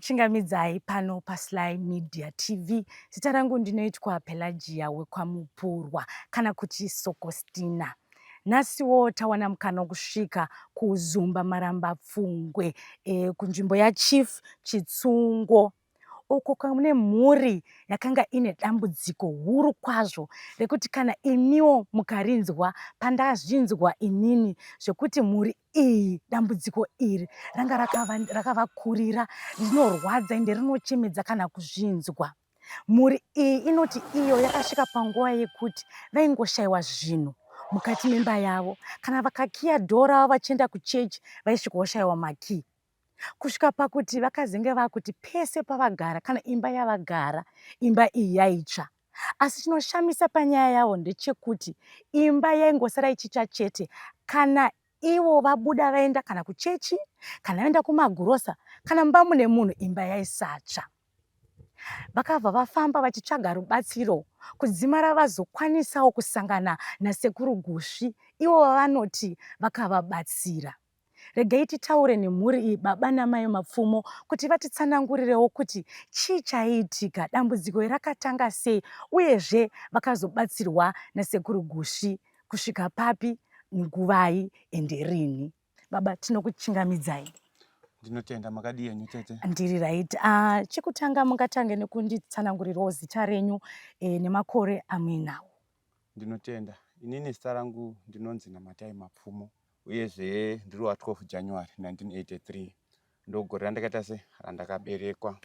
Tinokuchingamidzai pano paSly Media TV. Zita rangu ndinoitwa Pelagia wekwaMupurwa kana kuti Sokostina. Nhasiwo tawana mukana wekusvika kuZumba Marambapfungwe kunzvimbo yaChief Chitsungo uko kune mhuri yakanga ine dambudziko huru kwazvo rekuti kana imiwo mukarinzwa pandazvinzwa inini zvekuti mhuri iyi dambudziko iri ranga rakavakurira rinorwadza ende rinochemedza kana kuzvinzwa. Mhuri iyi inoti iyo yakasvika panguva yekuti vaingoshayiwa zvinhu mukati memba yavo. Kana vakakiya dhoo ravo vachienda kuchechi vaisvika voshaiwa makii. Kusvika pakuti vakazenge vakuti pese pavagara kana imba yavagara imba iyi yaitsva. Asi chinoshamisa panyaya yavo ndechekuti imba yaingosara ichitsva chete kana ivo vabuda vaenda kana kuchechi kana vaenda kumagurosa kana mumba mune munhu imba yaisatsva. Vakabva vafamba vachitsvaga rubatsiro kudzimara vazokwanisawo kusangana naSekuru Gusvi ivo vavanoti vakavabatsira. Regai titaure nemhuri iyi baba namai Mapfumo kuti vatitsanangurirewo kuti chii chaiitika, dambudziko iri rakatanga sei uyezve vakazobatsirwa naSekuru Gusvi kusvika papi, nguvai ende rini. Baba tinokuchingamidzai. Ndinotenda, makadii henyu tete? Ndiri right. Chekutanga mungatange nekunditsanangurirawo zita renyu nemakore amuinawo. Ndinotenda. Inini zita rangu ndinonzi Namatai Mapfumo uyezve ndiri wa 12 January 1983 ndogore randakaita se randakaberekwa.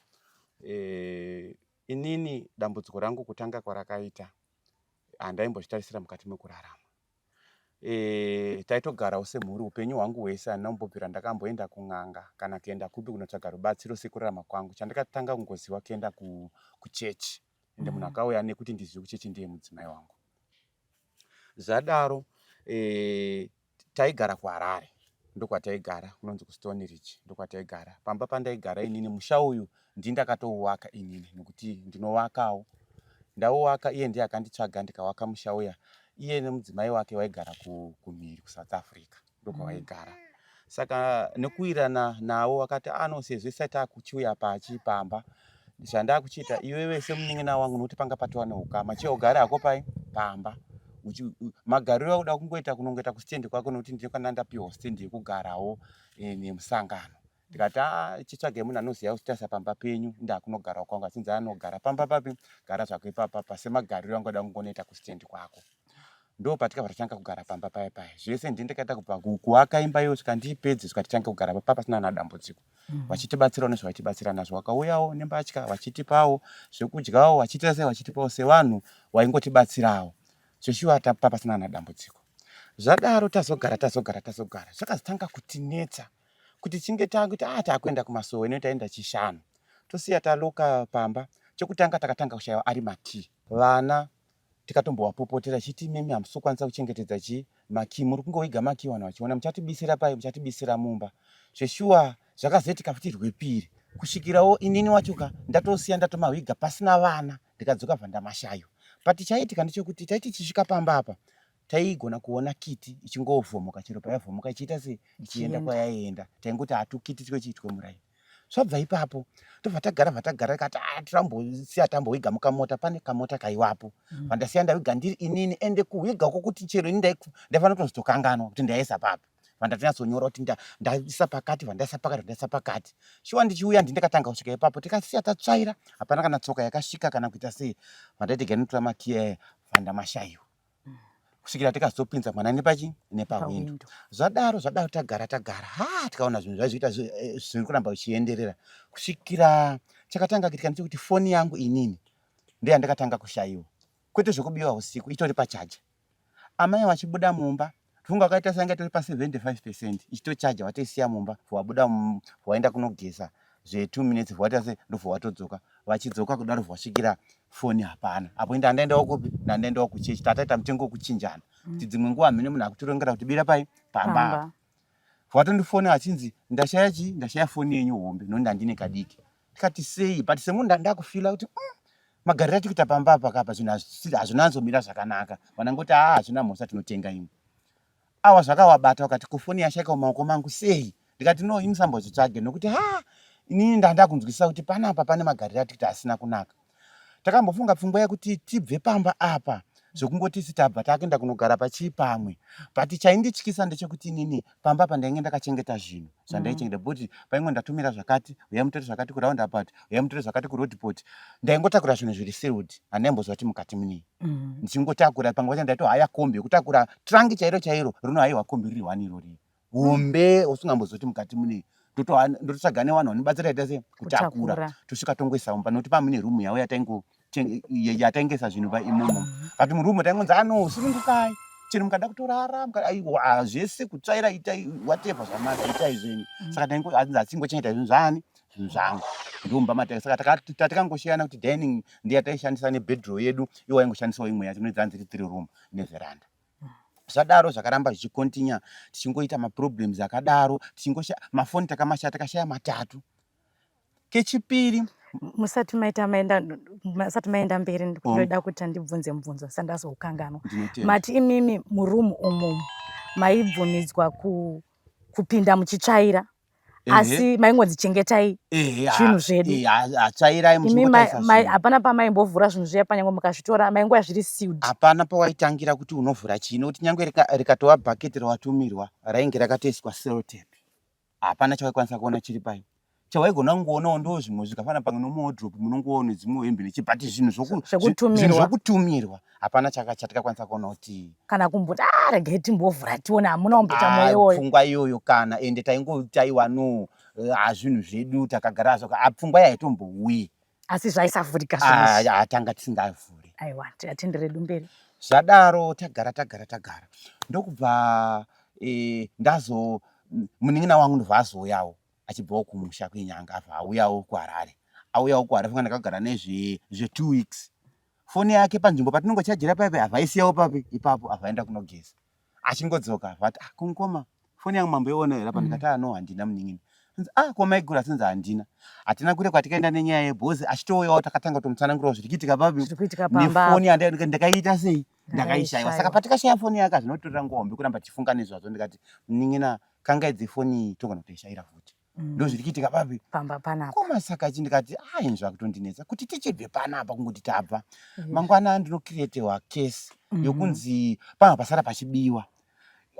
Inini dambudziko rangu kutanga kwarakaita handaimbozvitarisira mukati mekurarama. Taitogarawo semhuri upenyu hwangu hwese handina kumbobvira ndakamboenda kun'anga kana kuenda kupi kunotsvaga rubatsiro sekurarama kwangu. Chandakatanga kungoziva kuenda kuchechi ende munhu akauya nekuti ndizive kuchechi ndiye mudzimai wangu. Zvadaro taigara kuHarare ndokwataigara kunonzi kuStone Ridge ndokwataigara. Pamba pandaigara inini musha uyu ndini ndakatouwaka inini nekuti ndinovakawo. Ndauwaka iye ndiye akanditsvaga ndikawaka musha uya. Iye nemudzimai wake vaigara kumhiri kuSouth Africa ndokwavaigara. Saka nekuwirirana navo vakati ano sezvo isati takuchiuya pachi pamba zvandakuchiita iwewe semunin'ina wangu nokuti panga patova neukama chiya ugare hako pai pamba magariro akuda kungoita kunongoita kustendi kwako nokuti ndinokana ndapiwa stendi yekugarawo nemusangano. Ndikati chitsvage munhu anoziva kutarisa pamba penyu ndakunogarawo kwangu achinzi anogara pamba papi gara zvako ipapa semagariro angu ada kungonoita kustendi kwako. Ndo patikabva tatanga kugara pamba paya paya zvese ndini ndakaita kubva kuaka imba iyo svika ndiipedze svika titange kugara papa pasina na dambudziko. Vachitibatsirawo nezvavaitibatsira nazvo vakauyawo nembatya vachitipawo zvekudyawo vachiita sei vachitipawo sevanhu vaingotibatsirawo zveshuwa tapa pasina na dambudziko. Zvadaro tazogara tazogara tazogara zvakazotanga kutinetsa kuti chinge takuti takuenda kumasowe ino taenda chishanu tosiya taloka pamba. Chekutanga takatanga kushaiwa ari makii vana tikatombovapopotera chiti imimi hamusi kukwanisa kuchengetedza chii makii muri kungoviga makii vanhu vachiona muchatibisira pai muchatibisira mumba. Zveshuwa zvakazoitika futi rwepiri kusvikirawo inini wacho ka ndatosiya ndatomaviga pasina vana ndikadzoka bva ndamashaiwa. But chaiitika ndechekuti taiti tichisvika pamba apa taigona kuona kiti ichingovhomoka chero payavhomoka ichiita sei ichienda kwayaienda taingoti hatukiti twechiitwe muraini. Zvabva ipapo tobva tagara bva tagara tikati tirambosiya tambowiga mukamota pane kamota kaiwapo vandasiya ndawiga ndiri inini ende kuwiga uko kuti chero ini ndaifanira kutozotokanganwa kuti ndaisa papi vandatonyatsonyora kuti ndaisa pakati vandaisa pakati vandaisa pakati shuwa ndichiuya ndini ndakatanga kusvika ipapo tikasiya tatsvaira hapana kana tsoka yakasvika kana kuita sei vandaiti ganotora makiya aya vandamashaiwa kusvikira tikazopinza mwana nepachi nepahwindo. Zvadaro zvadaro tagara tagara ha tikaona zvinhu zvaizoita zviri kuramba zvichienderera kusvikira chakatanga kuitika ndechekuti foni yangu inini ndeyandakatanga kushaiwa kwete zvekubiwa usiku itori pachaja amai vachibuda mumba funga vakaita sanga itori pa 75 percent ichitochaja vatoisiya mumba vabuda vaenda kunogeza zve 2 minutes vaita se ndobva vatodzoka vachidzoka kudaro vasvikira foni hapana apo enda andaendawo kupi ndandaendawo kuchechi tataita mutengo wekuchinjana kuti dzimwe nguva hamene munhu akutirongera kuti bira pai pamba vatondifona achinzi ndashaya chii ndashaya foni yenyu hombe noni ndandine kadiki tikati sei but semunhu ndakufila kuti magariro atiri kuita pamba apa kapa zvinhu hazvinanzomira zvakanaka vanangoti aa hazvina mhosva tinotenga imwe awa zvakawabata vakati ko foni yashaika mumaoko mangu sei ndikati no imi sambozvitsvage nokuti ha Inini ndanga ndakunzwisisa kuti panapa pane magariro atikuti asina kunaka. Takambofunga pfungwa yekuti tibve pamba apa zvekungoti isi tabva takuenda kunogara pachii pamwe but chaindityisa ndechekuti inini pamba apa ndainge ndakachengeta zvinhu zvandaichengeta mm. paingo ndatumira zvakati uya mutore zvakati kuround about uya mutore zvakati kuroadport ndaingotakura zvinhu zviri sealed handaimbozwa kuti mukati munei mm. ndichingotakura pamwe pacho ndaitohaya kombi yekutakura trangi chairo chairo rinohayiwa kombi riri one irori hombe usingambozoti mukati munei ndototsvaga nevanhu vanobatsira ita sei kutakura tosvika tongoisa mumba nokuti pamune rumu yavo yataingesa zvinhu pa imomo mm. but murumu taingonzi ano ah, sunungukai chero mukada kutorara aiwa zvese kutsvaira itai whatever zvamada itai zvenyu mm. saka taingoanzi asingochengeta zvinhu zvaani zvinhu zvangu ndomba matai saka tatikangosiyana kuti dining ndiyataishandisa nebedrow yedu iwo waingoshandisawo imwe yacho nodzanzi iri three room neveranda Zvadaro zvakaramba zvichikontinya tichingoita maproblems akadaro tichingosha mafoni takamashaya takashaya matatu kechipiri. Musati maita maenda musati maenda mberi ndinoda kuti ndibvunze mubvunzo ndisati ndazoukanganwa. Mati imimi muroom umu maibvumidzwa ku, kupinda muchitsvaira asi maingonzi chengetai zvinhu zvedu tsvairai hapana pamaimbovhura zvinhu zviya panyange mukazvitora maingoya zviri sealed hapana pawaitangira kuti unovhura chii nokuti nyange rikatova bhaketi rawatumirwa rainge rakatoiswa seltape hapana chawaikwanisa kuona chiri pai chawaigona kungoonawo ndo zvimwe zvikafana pamwe nomuwodrope munongoona dzimwe hembe nechi but zvinhu zvokutumirwa hapana chatikakwanisa kuona kuti kana kumboti ah, regai timbovhura tione hamuna kumboita moyo iwoyo pfungwa iyoyo kana ende taingoti aiwa no eh, hazvinhu zvedu takagara zvo ah, pfungwa yaitombouyi asi zvaisavhurika ah, tanga tisingavhuri aiwa tiatenderedu mberi zvadaro tagara tagara tagara ndokubva eh, ndazo munin'ina wangu ndobva azouyawo achibvawo kumusha kwenyanga abva auyawo kuharare auyawo kuharare funga ndakagara nezve zve2 weeks foni yake panzvimbo patinongochajira paipe havaisiyawo papi ipapo avaenda kunogeza achingodzoka vati ah kumukoma foni yangu mamboiona here apa ndikati mm. ah no handina munin'ina anzi ah ko maiguru asinzi handina hatina kure kwatikaenda nenyaya yebhozi achitouyawo takatanga kutomutsanangurawo zviri kuitika papi nefoni ndakaita sei ndakaishaiwa saka patikashaya foni yake hazvinotorera nguva hombe kuramba tichifunga nezvazvo ndikati munin'ina kangaidze foni iyi togona kutoishaira futi mm. ndozviri kuitika papi pamba panapa koma saka chi ndikati ayi zvakutondinetsa kuti tichibve panapa kungoti tabva mm. mangwana ndinocreatewa case mm -hmm. yokunzi panga pasara pachibiwa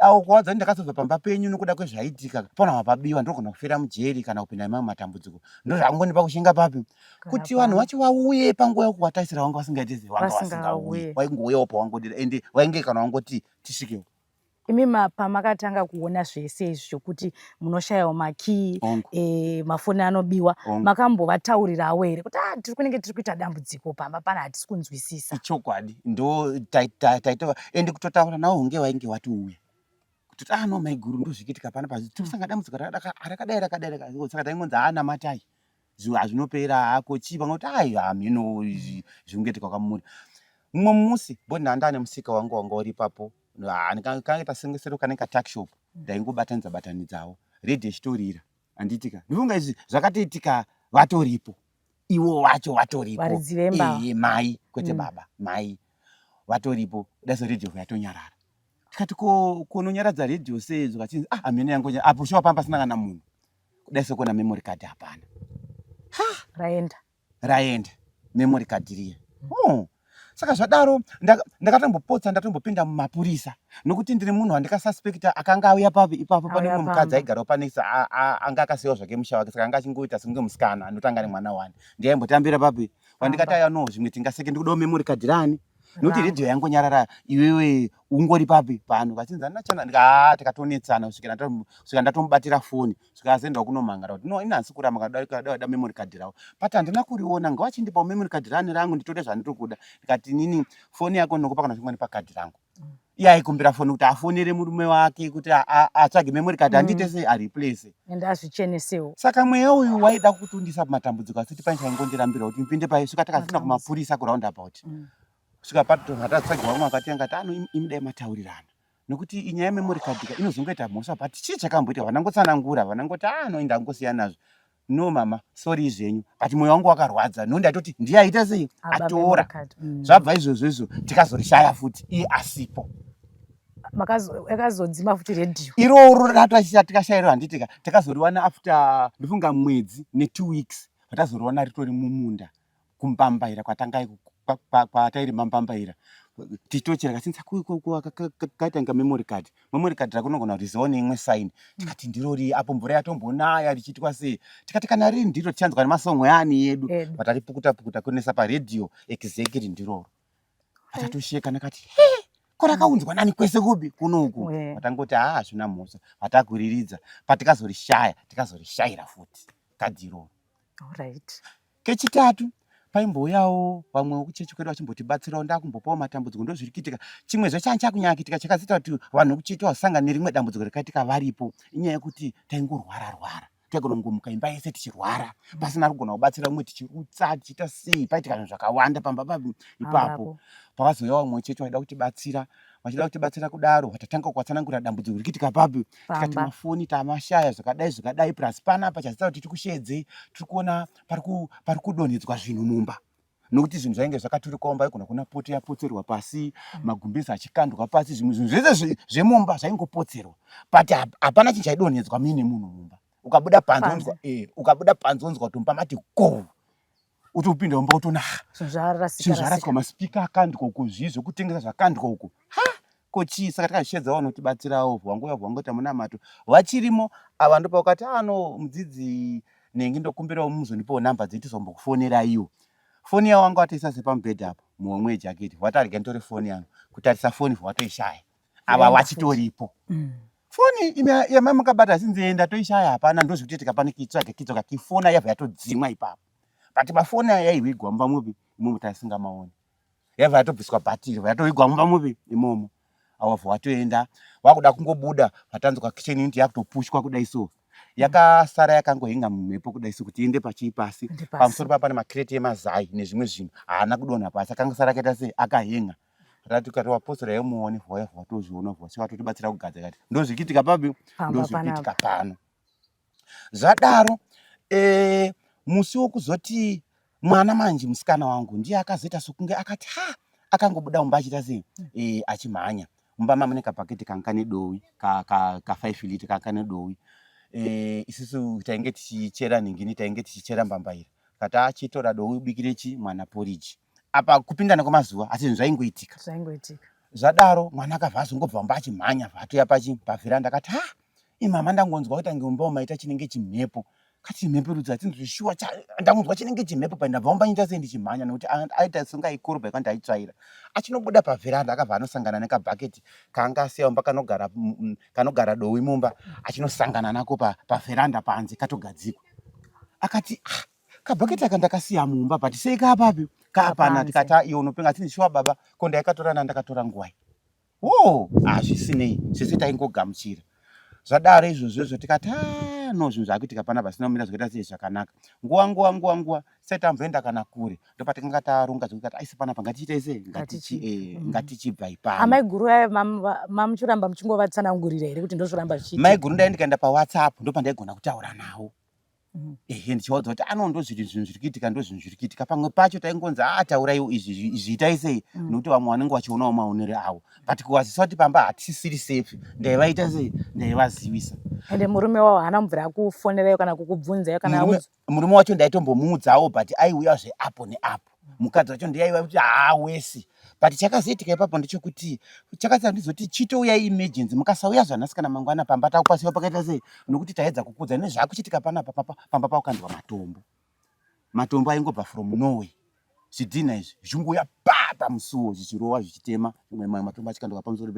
awo kuwadza ndakazobva pamba penyu nokuda kwezvaitika panapa pabiwa ndogona kufira mujeri kana kupinda mamwe matambudziko ndozvakungondipa kushinga papi kuti vanhu vacho vauye panguva yokuwatarisira vanga vasingaite vanga vasingauye waingouyawo pawangodira ende wainge kana wangoti tisvikewo Imi pamakatanga kuona zvese izvi zvekuti munoshayawo makii e, mafoni anobiwa makambovataurirawo here kuti ah, tiri kunenge tiri kuita dambudziko pamba pana hatisi kunzwisisa? Ichokwadi ndo taitova ende kutotaura nawo hunge wainge watiuya kuti ah no maiguru ndozvikitika pana pazi tiri kusanga dambudziko rakadai rakadai saka taingonzi anamatai hazvinopera hako chii vamwe kuti ai hamheno zvingoitika kwamuri mumwe musi bo ndandane musika wangu wanga uri ipapo kange tasengesero kanenge katakshop ndaingobatanidza batanidzawo redhi yechitorira handiitika ndifunga izvi zvakatoitika vatoripo iwo wacho vatoripo mai kwete mm. baba mai vatoripo daso redhiyo yatonyarara tikati ko kononyaradza redhiyo sei zvikachinzi ah hamheno yangonya apo shuwa pamba pasina kana munhu kudai sekuona memory card hapana ha raenda raenda memory card riya oh. Saka zvadaro ndakatombopotsa ndatombopinda mumapurisa nokuti ndiri munhu wandikasuspecta akanga auya papi ipapo pane mumwe mukadzi aigarawo panext anga akasiyawo zvake musha wake saka anga achingoita sekunge musikana anotanga nemwana wani ndiye aimbotambira papi wandikati aya no zvimwe tingaseke ndikudawo memory card rani nokuti redhiyo yangonyarara iwewe ungori papi pano vachinzi andina chana ndika tikatonetsana kusvikira kusvika ndatomubatira foni svika azoendawo kunomhangara kuti no ini handisi kuramba kada memory card ravo but handina kuriona ngavachindipawo memory card rani rangu nditode zvandiri kuda ndikati inini foni yako ndinokupa kana uchingondipa kadhi rangu mm. iye aikumbira foni kuti afonere murume wake kuti atsvage memory card handiite mm. sei areplace ende azvichenesewo saka mweya uyu waida kutundisa pamatambudziko asi kuti pane chaingondirambira kuti ndipinde pai svika takazina kumapurisa kuroundabout mm. svika patatsvagiwa vamwe vakati angati ano imidai mataurirana nokuti inyaya yememory card ka inozongoita mhosva but chii chakamboita vanangotsanangura vanangoti ah no ndangosiya nazvo no mama sorry zvenyu but mwoyo wangu wakarwadza no ndaitoti ndiye aita sei atora mm. zvabva izvozvo izvo tikazorishaya futi iye asipo. Yakazodzima futi redhiyo iroro ratashairo handitika takazoriwana after ndofunga mwedzi netwo weeks patazoriwana ritori mumunda kumbambaira kwatanga kwatairima mbambaira tichitochera kasinza kaita inga memory card memory card rakunogona kurizivawo neimwe sign tikati ndiro rii apo mvura yatombonaya richiitwa sei tikati kana riri ndiro tichanzwa nemasongo yaani yedu pataripukuta pukuta kunesa paredhiyo exactly ndiroro atatosheka ndakati he ko rakaunzwa nani kwese kubi kunoku vatangoti haa hazvina mhosva vatakwiriridza patikazorishaya tikazorishayira futi kadhi iroro right. Kechitatu paimbouyawo vamwe vekuchechi kwedu vachimbotibatsirawo ndakumbopawo matambudziko ndozviri kuitika chimwezve changa chakunyanya kuitika chakazoita kuti vanhu vekuchechi vasangane nerimwe dambudziko rakaitika varipo inyaya yekuti taingorwara rwara taigona kungomuka imba yese tichirwara pasina kugona kubatsira umwe tichirutsa tichiita sei paitika zvinhu zvakawanda pamba papi ipapo pakazouya vamwe vechechi vaida kutibatsira vachida kutibatsira kudaro vatatanga kuvatsanangurira dambudziko riri kuitika papi tikati mafoni tamashaya zvakadai zvakadai plus panapa chazita kuti tikusheedzei tiri kuona pari kudonhedzwa zvinhu mumba nokuti zvinhu zvainge zvakaturikwa mumba igona kuona poto yapotserwa pasi mm. magumbezi achikandwa pasi zvimwe zvinhu zvese zvemumba zvaingopotserwa but hapana chinhu chaidonhedzwa muine munhu mumba ukabuda panze onzwa eh, ukabuda panze onzwa kuti mumba mati go utopinda mumba utona zvinhu zvarasika masipika akandwa uko zvii zvekutengesa zvakandwa uko ha ko chii saka takazvishedza vanotibatsirawo vwanguya vwangoita munamato vachirimo ava ndopavakati ano ah, mudzidzi nenge ndokumbirawo muzondipawo number dzenyu tizombokufoneraiwo foni yavo wanga watoisa sepamubhedha apo muhomwe yejaketi wati arega nditore foni yangu kutarisa foni watoishaya ava vachitoripo mm. foni yamai makabata sinzi ndatoishaya hapana ndozvikutoitika pane kitsvaga kidzoka kifona yabva yatodzimwa ipapo but mafoni aya yaihwigwa mumba mupi imomo tasingamaoni yabva yatobviswa bhatiri yatovigwa mumba mupi imomo awabva watoenda wakuda kungobuda vatanzwa kitchen unit yakutopushwa kudai so yakasara yakangohenga mumhepo kudai so kuti iende pachii pasi pamusoro paa pane makreti emazai nezvimwe zvinhu haana kudonha pasi akangosara akaita sei akahenga rati ukati wapostora yemuone vauya vatozviona vose vatotibatsira kugadzira kati ndozvikiitika papi ndozvikiitika pano Zvadaro eh, musi wokuzoti mwana manje musikana wangu ndiye akazoita sokunge akati ha akangobuda mumba achiita sei eh, achimhanya mumba mamune kabhaketi kanga kane dowi ka, ka, ka 5 liter kanga kane dowi eh, isusu tainge tichichera nhingini tainge tichichera mbambaira kati achitora dowi ubikire chi mwana poriji apa kupindana kwemazuva asi zvinhu zvaingoitika zvaingoitika zvadaro mwana akabva azongobva mumba achimhanya vatouya pachi pavheranda akati ha imama ndangonzwa kuti ange mumba umaita chinenge chimhepo kati mhepo rudzi hatinzwi shuwa ndangonzwa chinenge chimhepo pa ndabva mumba nyiita sei ndichimhanya nekuti aita songa aikorobha ikandi aitsvaira achinobuda pavheranda akabva anosangana nekabhaketi kaanga asiya mumba kanogara kanogara dowi mumba achinosangana nako pavheranda panze katogadzikwa akati ah, kabhaketi aka ndakasiya mumba but sei kaapapi kaapana tikati ah, iwe unopenga asi ndishuwa baba ko ndaikatora nandakatora nguwai Woo hazvisinei sese taingogamuchira zvadaro izvozvo izvo tikati ah, no zvinhu zvakuitika pana pasina kumira zvakaita sei zvakanaka nguva nguva nguva nguva tisati tamboenda kana kure ndopatikanga taronga zvekuti aisi panapa ngatichiitei sei eh, mm. ngatichibva ipano amai guru aya mamuchiramba muchingovatsanangurira here kuti ndozvoramba zvichiitika mai guru ndai ndikaenda pawhatsapp ndopandaigona kutaura navo Mm. Ehe ndichivaudza kuti ano ndozviri zvinhu zviri kuitika ndozvinhu zviri kuitika pamwe pacho taingonzi a ah, tauraiwo izvi izvi itai sei mm. nekuti vamwe vanenge vachionawo maonero avo but kuvazivisa kuti pamba hatisisiri safe ndaivaita sei ndaivazivisa ende murume wavo haana mubvira akufonerayo kana kukubvunzayo kana murume wacho ndaitombomuudzawo but aiuya zveapo neapo mukadzi wacho ndiye aiva kuti haa wesi but chakazoitika ipapo ndechekuti chakaita ndizoti chitouyai emergency mukasauya zvanhasi kana mangwana pamba takupasiwa pakaita sei nokuti taedza kukudza nezvakuchitika panapa papa pamba pakukandwa matombo matombo aingobva from norway zvidhina izvi zvichingouya pa pamusuwo zvichirova zvichitema mamwe matombo achikandwa pamusoro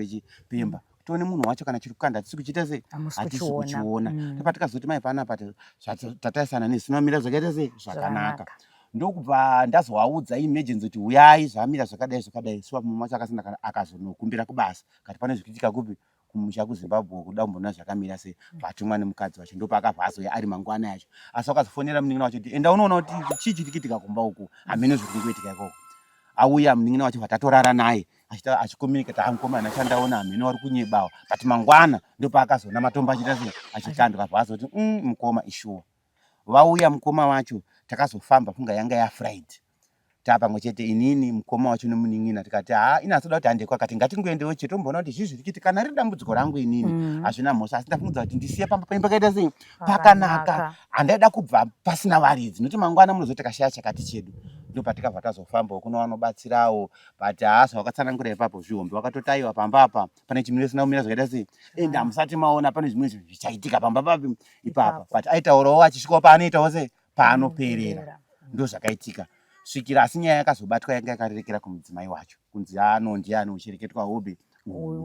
pemba tione munhu wacho kana chiri kukanda hatisi kuchiita sei hatisi kuchiona mm. topatikazoti mai panapa tatarisana nezvinomira zvakaita sei zvakanaka ndokubva ndazovaudza emergency kuti huyai zvamira zvakadai zvakadai suwa mumwe wacho akasina kana akazonokumbira kubasa kati pane zvikuitika kupi kumusha kuzimbabwe kuda kumboona zvakamira sei vatumwa nemukadzi wacho ndopaakabva azouya ari mangwana yacho asi wakazofonera munin'ina wacho kuti enda unoona kuti chii chiri kuitika kumba uku hameno zviri kungoitika ikoko auya munin'ina wacho vatatorara naye achicommunicate ah mukomana chandaona hameno wari kunyebawa but mangwana ndopaakazoona matombo achiita sei achikandwa abva azoti mm, mukoma ishuwa Vauya mukoma wacho takazofamba kunga yanga yafriday. Tapamwe chete inini mukoma wacho nemunin'ina tikati haa ini asoda kuti hande kwakati ngatingoendewo chete tomboona kuti zvii zviri kuitika kana riri dambudziko rangu inini mm. hazvina mhosva asi ndafungudza kuti ndisiye pamba penyu pakaita sei pakanaka handaida kubva pasina varidzi nokuti mangwana munozoti takashaya chakati chedu ndopatikabva tazofambawo kuno vanobatsirawo but haa zvawakatsanangura ipapo zvihombe wakatoti aiwa pamba apa pane chimiro isina kumira zvakaita sei ende hamusati maona pane zvimwe zvinhu zvichaitika pamba papi ipapa but aitaurawo achisvikawo paanoitawo sei paanoperera ndozvakaitika svikira asi nyaya yakazobatwa yanga yakarerekera kumudzimai wacho kunzi ano ndiani uchireketwa hobe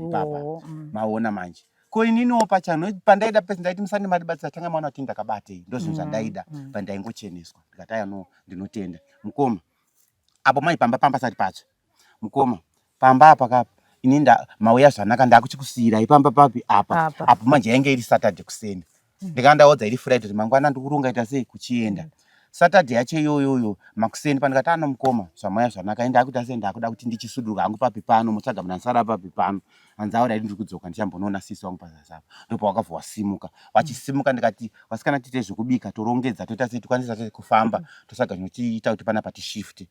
ipapa mm. maona manje ko ininiwo pachano pandaida pese ndaiti musande matibatsira tanga maona kuti ndakabatei ndozvinhu mm, zvandaida mm. pandaingocheneswa ndikati aya no ndinotenda mukoma apo mai pamba pamba sati patsva mukoma pamba apa kapa ini nda mauya zvanaka ndakuchikusiirai pamba papi apa apo manje yainge iri saturday kuseni mm. ndikandaodza iri friday kuti mangwana ndikuronga ita sei kuchienda mm. saturday yacho iyoyoyo makuseni pandikati ano mukoma zvamauya zvanaka ini ndakuita sei ndakuda kuti ndichisuduruka hangu papi pano motsvaga munhu anosara papi pano hanzi aura iri ndiri kudzoka ndichambonoona sisi wangu pazasi apa ndopawakabva wasimuka wachisimuka ndikati vasikana tiite zvekubika torongedza toita sei tikwanisa kufamba mm. totsvaga zvinotiita kuti panapa tishifte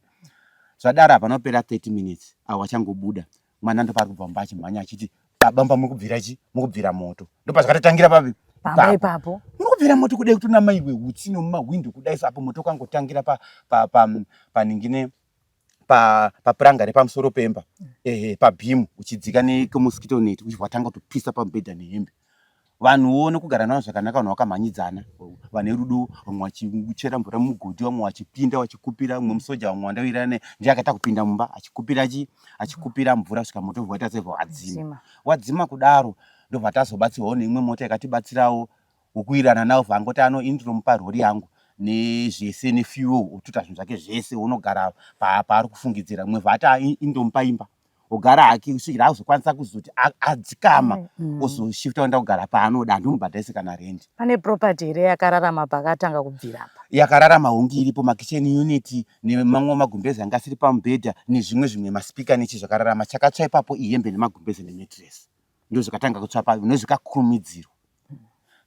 Zvadaro hapana kupera 30 minutes awo achangobuda mwana ndopaari kubva mumba achimhanya achiti baba mumba muri kubvira chi muri kubvira moto ndopazvakatotangira papi pamba ipapo muri kubvira moto kudai kutona maiwe hutsi nomumahwindo kudai so apo moto ukangotangira pa pa pa paningine pa papuranga repamusoro pemba ehe pabhimu uchidzika nekumosquito net uchibva watanga kutopisa pamubhedha nehembe Vanhuwo nokugara navo zvakanaka vanhu vakamhanyidzana vane rudo vamwe vachichera mvura mumugodhi vamwe vachipinda vachikupira mumwe musoja vamwe wandawirirana naye ndiye akaita kupinda mumba achikupira chi achikupira mvura kusvika moto ubva waita sebva wadzima wadzima kudaro ndobva tazobatsirwawo neimwe mota yakatibatsirawo wokuwirirana nawo vangoti ano ini ndinomupa rori yangu nezvese nefuel otuta zvinhu zvake zvese unogara paari kufungidzira mumwe vati ah, indomupa imba ogara hake kusvikira azokwanisa kuzoti adzikama mm. ozoshifta oenda kugara paanoda handimubhadharise kana rendi pane property here yakararama pakatanga kubvira apa yakararama hongi iripo makitchen unit nemamwe magumbezi anga asiri pamubhedha nezvimwe zvimwe maspika nechi zvakararama chakatsva ipapo ihembe nemagumbezi nematress ndozvikatanga kutsva pa nezvikakurumidzirwa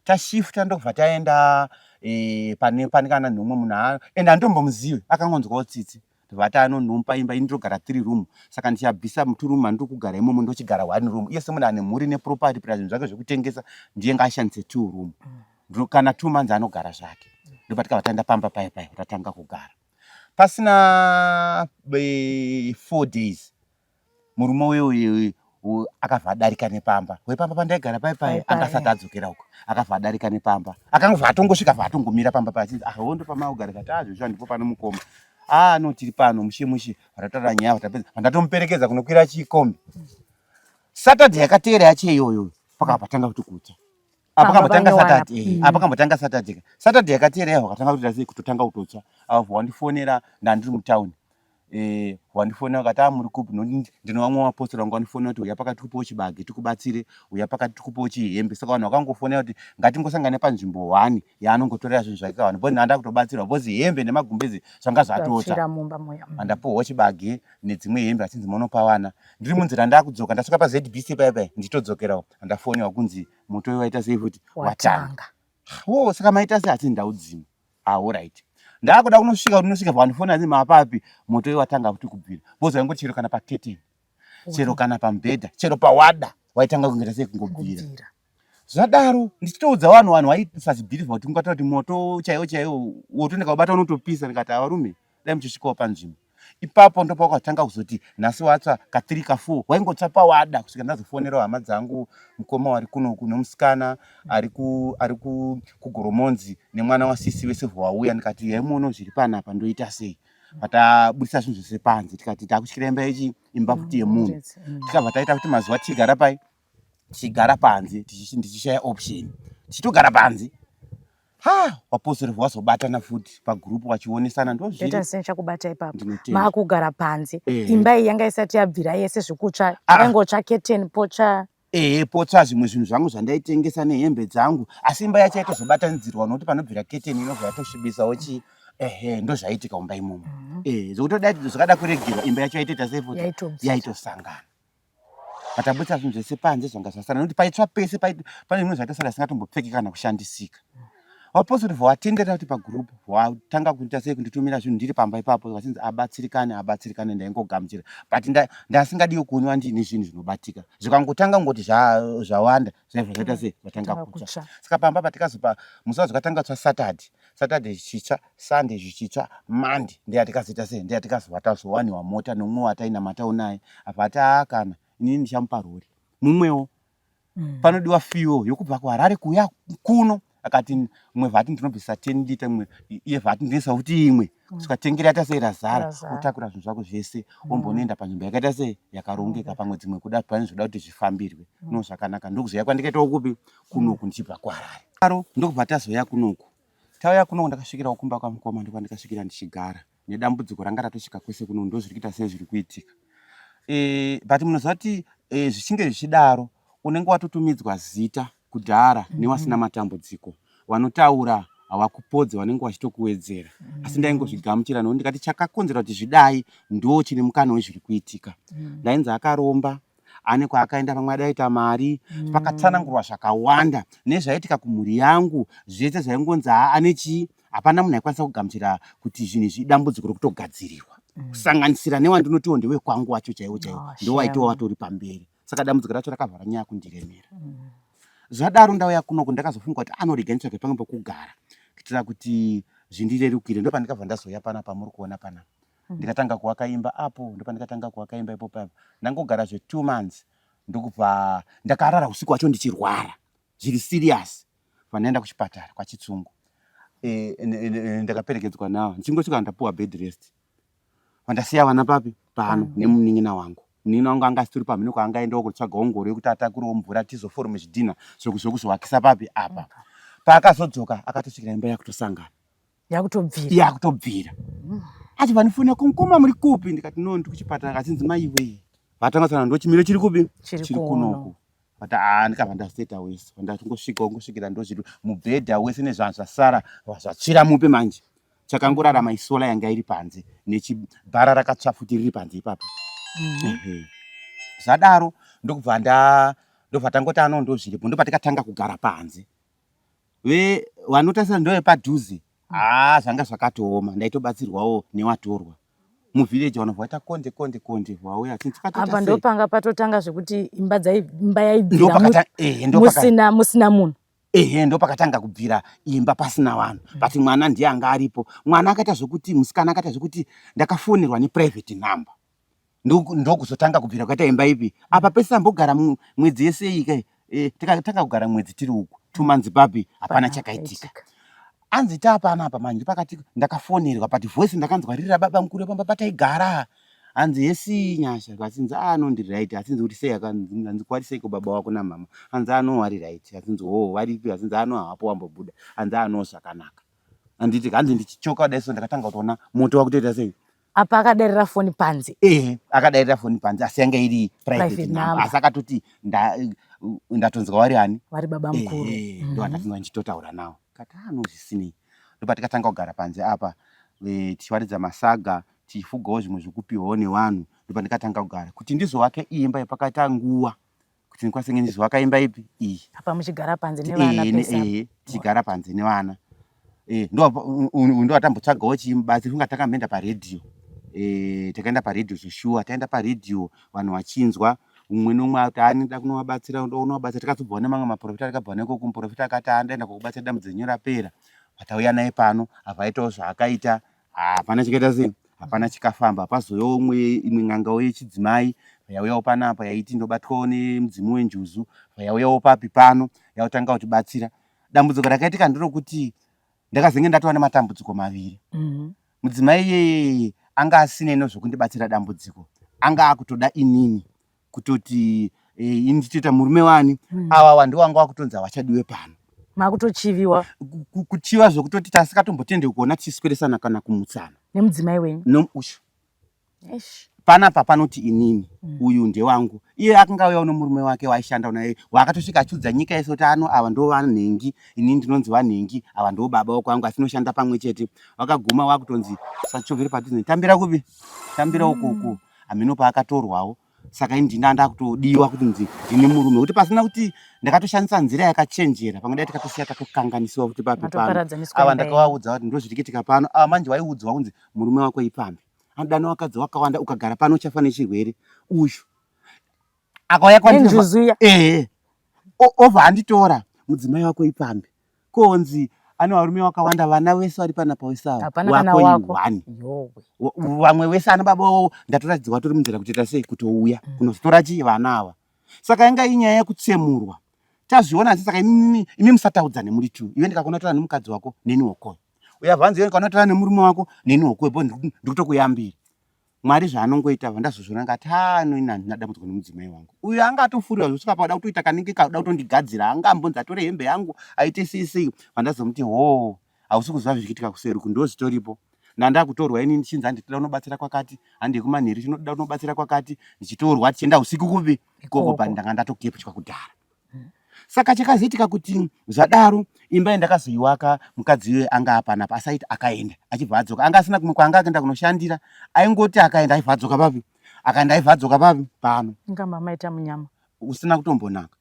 tashifta ndokubva taenda e, pane pane kana nhumwe munhu and handitombomuzivi akangonzwawo tsitsi ndobva ati anonhumpa imba ini ndogara three room saka ndichabvisa two room mandiri kugara imomo ndochigara one room iye semunhu ane mhuri neproperty plus zvinhu zvake zvekutengesa ndiye ngaashandise two room mm. kana two months anogara zvake ndobva tikabva taenda pamba paya paya tatanga kugara pasina e, four days murume uyo uyu akabva adarika nepamba wepamba pandaigara pai pai anga asati adzokera uko akabva adarika nepamba akangobva atongosvika bva atongomira pamba pai achinzi ah hondo pamaugara kati ah zvezvo ndipo pano mukoma ah no tiri pano mushe mushe vatataura nyaya vatapedza vandatomuperekedza kunokwira chikombi Saturday yakateera yacho iyoyo pakabva patanga kuti kutsva apa kambotanga Saturday eh, apa kambotanga Saturday Saturday yakateera yacho wakatanga kutoita sei kutotanga kutotsva avo wandifonera ndandiri mutown eh, wandifonera vakati ah muri kupi ndine vamwe vapostori vanga vandifonera kuti uya pakati tikupewo chibage tikubatsire uya pakati tikupewo chihembe saka vanhu vakangofonera kuti ngatingosangane panzvimbo one yaanongotorera zvinhu zvake vanhu because ndanda kutobatsirwa because hembe nemagumbezi zvanga zvatotsva andapuhwa chibage nedzimwe hembe achinzi monopa vana ndiri munzira ndakudzoka ndasvika pazbc paya paya ndichitodzokerawo andafonewa kunzi moto uyu waita sei futi watanga wo saka maita sei asi ndaudzima Alright. Ndakuda kunosvika kunosvika vanhu asi mapapi moto iwo watanga kuti kubvira. Boza waingoti chero kana paketeni. Chero kana pamubhedha, chero pawada waitanga kungoita sei kungobvira. Zvadaro ndichitoudza vanhu vanhu vaisazvibhilivha kuti ungataura kuti moto chaiwo chaiwo woto ndikaubata unotopisa ndikati avarume dai muchisvikawo panzvimbo. Ipapo ndopawakatanga kuzoti nhasi watsva ka 3 ka 4 waingotsva pawada kusvika ndazofonerawo hama dzangu mukoma wari kunoku nomusikana ari ku ari ku kugoromonzi nemwana wasisi vese vawauya ndikati yaimuono zviri panapa ndoita sei vatabudisa zvinhu zvese panze tikati takutyira imba yechi imba futi yemunhu mm. tikabva taita kuti mazuva tichigara pai tichigara panze ndichishaya option tichitogara panze ha vapostori vazobatana futi pagroup vachionesana ndozvitoita sei chakubata ipapo maakugara panze eh. imba iyi yanga isati yabvira yese zvekutsva ah. yaingotsva keteni potsva ehe potsva zvimwe zvinhu zvangu zvandaitengesa nehembe dzangu asi imba yacho yaitozobatanidzirwa nokuti panobvira keteni inobva yatosvibisawo chii ehe ndozvaiitika mumba imomo mhm. eh, zvekutodai zvakada kuregerwa imba yacho yaitoita sei futi yaitosangana Patabudisa zvinhu zvese panze zvanga zvasara nekuti paitsva pese pane zvimwe zvaitosara zvisingatombopfeki kana kushandisika. Vapostori vawatenderera kuti pagroup vatanga kuita sei kunditumira zvinhu ndiri pamba ipapo vachinzi abatsirikane abatsirikane ndaingogamuchira but ndasingadiwo kuoniwa ndiine zvinhu zvinobatika zvikangotanga kungoti zvawanda zvaibva zvaita sei zvatanga kutsva. Saka pamba patikazopa musi wazvikatanga kutsva Saturday, Saturday zvichitsva, Sunday zvichitsva, Monday ndeyatikazoita sei ndeyatikazova tazowaniwa mota nomumwe watainamatawo naye abva ati aa kana inini ndichamupa rori mumwewo Panodiwa fuel yokubva kuHarare kuuya kuno akati mumwe vati ndinobvisa 10 liter mumwe iye vati ndinoisa futi imwe kusvika tengi raita sei razara otakura zvinhu zvako zvese ombonoenda panzvimbo yakaita sei yakarongeka pamwe dzimwe kuda pane zvoda kuti zvifambirwe no zvakanaka ndokuzouya kwandikaitawo kupi kunoku ndichibva kuHarare aro ndokubva tazouya kunoku tauya kunoku ndakasvikirawo kumba kwamukoma ndokwandikasvikira ndichigara nedambudziko ranga ratosvika kwese kuno ndozviri kuita sei zviri kuitika e, but munoziva kuti e, zvichinge zvichidaro unenge watotumidzwa zita kudhara mm -hmm. newasina matambudziko vanotaura hawakupodzi vanenge vachitokuwedzera mm -hmm. asi ndaingozvigamuchira nokuti ndikati chakakonzera kuti zvidai ndo chine mukana wezviri kuitika mm. Ndainzi akaromba ane kwaakaenda pamwe adaita mari pakatsanangurwa zvakawanda nezvaitika kumhuri yangu zvese zvaingonzi haa ane chii hapana munhu aikwanisa kugamuchira kuti zvinhu izvi idambudziko rekutogadzirirwa kusanganisira newandinotiwo ndewekwangu wacho chaiwo chaiwo Oh, ndowaitiwa shame. watori pamberi saka dambudziko racho rakavhara nyaya kundiremera zvadaro ndauya kunoku ndakazofunga kuti anorega nditsvage pamwe pekugara kuitira kuti zvindirerukire ndopandikabva ndazouya pana pamuri kuona panapa Ndikatanga kuwaka imba apo ndopandikatanga kuwaka imba ipo papa ndangogara zve 2 months ndokubva ndakarara usiku wacho ndichirwara zviri serious pandaenda kuchipatara kwachitsungu e, ndakaperekedzwa nawo ndichingosvika ndapuwa bed rest vandasiya vana papi pano nemunin'ina wangu munin'ina wangu anga asitori pamhino kwaangaendawo kutsvaga ongoro yekuti atakurewo mvura tizoforme zvidhina zvekuzovakisa papi apa paakazodzoka akatosvikira imba yakutosangana Yakutobvira. Yakutobvira. Achibva andifona ko mukoma muri kupi ndikati no ndiri kuchipatara akachinzi maiwe. Vatanga tsana ndochimiro chiri kupi? Chiri kunoku. Vati ah ndikabva ndaseta wese. Ndatongosvika ngosvikira ndozviri mubhedha wese nezvanhu zvasara zvatsvira mupi manje. Chakangorarama isola yanga iri panze nechibhara rakatsva futi riri panze ipapo. Zvadaro ndokubva nda ndobva tangoti ano ndozviripo ndopatikatanga kugara panze. Ve vanotarisa ndovepadhuze haa zvanga zvakatooma ndaitobatsirwawo newatorwa muvillage vanobva vaita konde konde konde vauya apa ndopanga patotanga zvekuti imba imba yaibvira musina musina munhu ehe ndopakatanga kubvira imba pasina vanhu but mwana ndiye anga aripo mwana akaita zvekuti musikana akaita zvekuti ndakafonerwa neprivate number ndokuzotanga kubvira kwaita imba ipi apa pese tambogara mwedzi yese iyi kai eh, tikatanga kugara mwedzi tiri uku tumanzi papi hapana chakaitika anzi taapana apa manje pakati ndakafonerwa but voice ndakanzwa riri rababa mukuru pamba pataigara hanzi hesi nyasha vachinzi ano ah, ndiri right achinzi kuti sei akanzi kwari seiko baba wako namama hanzi ano wari right achinzi hoo varipi achinzi ano hawapo wambobuda hanzi ano zvakanaka handiti hanzi ndichichoka kudai so ndakatanga kutoona moto wakutoita sei Apa akadairira foni panze. Eh, akadairira foni panze asi yanga iri private number. Asi akatoti ndatonzwa wari ani? Wari baba mukuru. Eh, ndo andatonzwa ndichitotaura nawo. Kati ano zvisinei. Ndopatikatanga kugara panze apa eh, tichiwaridza masaga tichifugawo zvimwe zvekupiwawo nevanhu ndopandikatanga kugara kuti ndizovake imba yepakaita nguva kuti ndikwanise kunge ndichizovaka imba ipi iyi apa muchigara panze nevana eh, pese eh, tichigara panze nevana eh, ndowatambotsvagawo chimubatsiri kunga takamboenda paredhiyo takaenda paredhiyo zveshuwa taenda paredhiyo vanhu vachinzwa umwe nomwe ati anoda kunovabatsira unovabatsira tikazobvawo nemamwe maprofita tikabva nekoko muprofita akati andaenda kokubatsira dambudziko renyu rapera vatauya naye pano avaitawo zvaakaita Hapana chikaita sei, hapana chikafamba. Pazouyawo umwe imwe n'angawo yechidzimai yauyawo panapa yaiti ndobatwawo nemudzimu wenjuzu yauyawo papi pano yautanga kutibatsira. Dambudziko rakaitika nderokuti ndakazenge ndatova nematambudziko maviri. Mudzimai iyeye anga asinei nezvokundibatsira dambudziko, anga akutoda inini kutoti eh, ini ndichitoita murume wani awa mm. wandiwo wanga wakutonzi hawachadiwe pano makutochiviwa kuchiva zvekutoti tasikatombotendi kuona tichisweresana kana kumutsana nemudzimai wenyu noushu panapa panoti inini mm. uyu ndewangu iye akanga auyawo nomurume wake waishanda naye waakatosvika achiudza nyika yese kuti ano ava ndo vanhengi inini ndinonzi vanhengi ava ndo baba wokwangu asi noshanda pamwe chete wakaguma wakutonzi sachovere padhuze tambira kupi tambira ukuku mm. hameno paakatorwawo. Saka ini ndina ndakutodiwa kuti nzi ndine murume kuti pasina kuti ndakatoshandisa nzira yakachenjera pamwe dai tikatosiya tatokanganisiwa kuti papi pano. Ava ndakavaudza kuti ndozvirikitika pano. Ava manje waiudzwa kunzi murume wako ipambi. Anodana vakadzi wakawanda ukagara pano uchafa nechirwere. Uyu akauya kwandiri ehe obva anditora mudzimai wako ipambi konzi ane varume vakawanda vana vese vari panapa wese ava wako ihwani vamwe vese ana baba wavo ndatoratidzwa tori munzira kutoita sei kutouya mm. kunozotora chii vana ava saka yanga inyaya yekutsemurwa tazviona asi saka imi musataudzane muri two iwe ndikakona tora nemukadzi wako neni wokoyo uyavhanzi iwe ndikakona tora nemurume wako neni wokoyo bo ndikutokuyambira Mwari zvaanongoita vandazozviona ngati haa no ini handina dambudziko nemudzimai wangu uyu anga atofurira zvosvika pakuda kutoita kanenge kakuda kutondigadzira anga ambonzi atore hembe yangu aite sei sei vandazomuti hoo hausi kuziva zvichiitika kuseri uku ndozvitoripo ndandakutorwa ini ndichinzi handitoda kunobatsira kwakati handei kumanheru chinoda kunobatsira kwakati ndichitorwa tichienda usiku kupi ikoko but ndanga ndatokeputwa kudhara Saka chakazoitika kuti zvadaro imba yandakazoiwaka mukadzi iyoyo anga apanapa asaiti akaenda achibva adzoka anga asina kumwe kwaanga akaenda kunoshandira aingoti akaenda aibva adzoka papi akaenda aibva adzoka papi pano inga mamaita munyama usina kutombonaka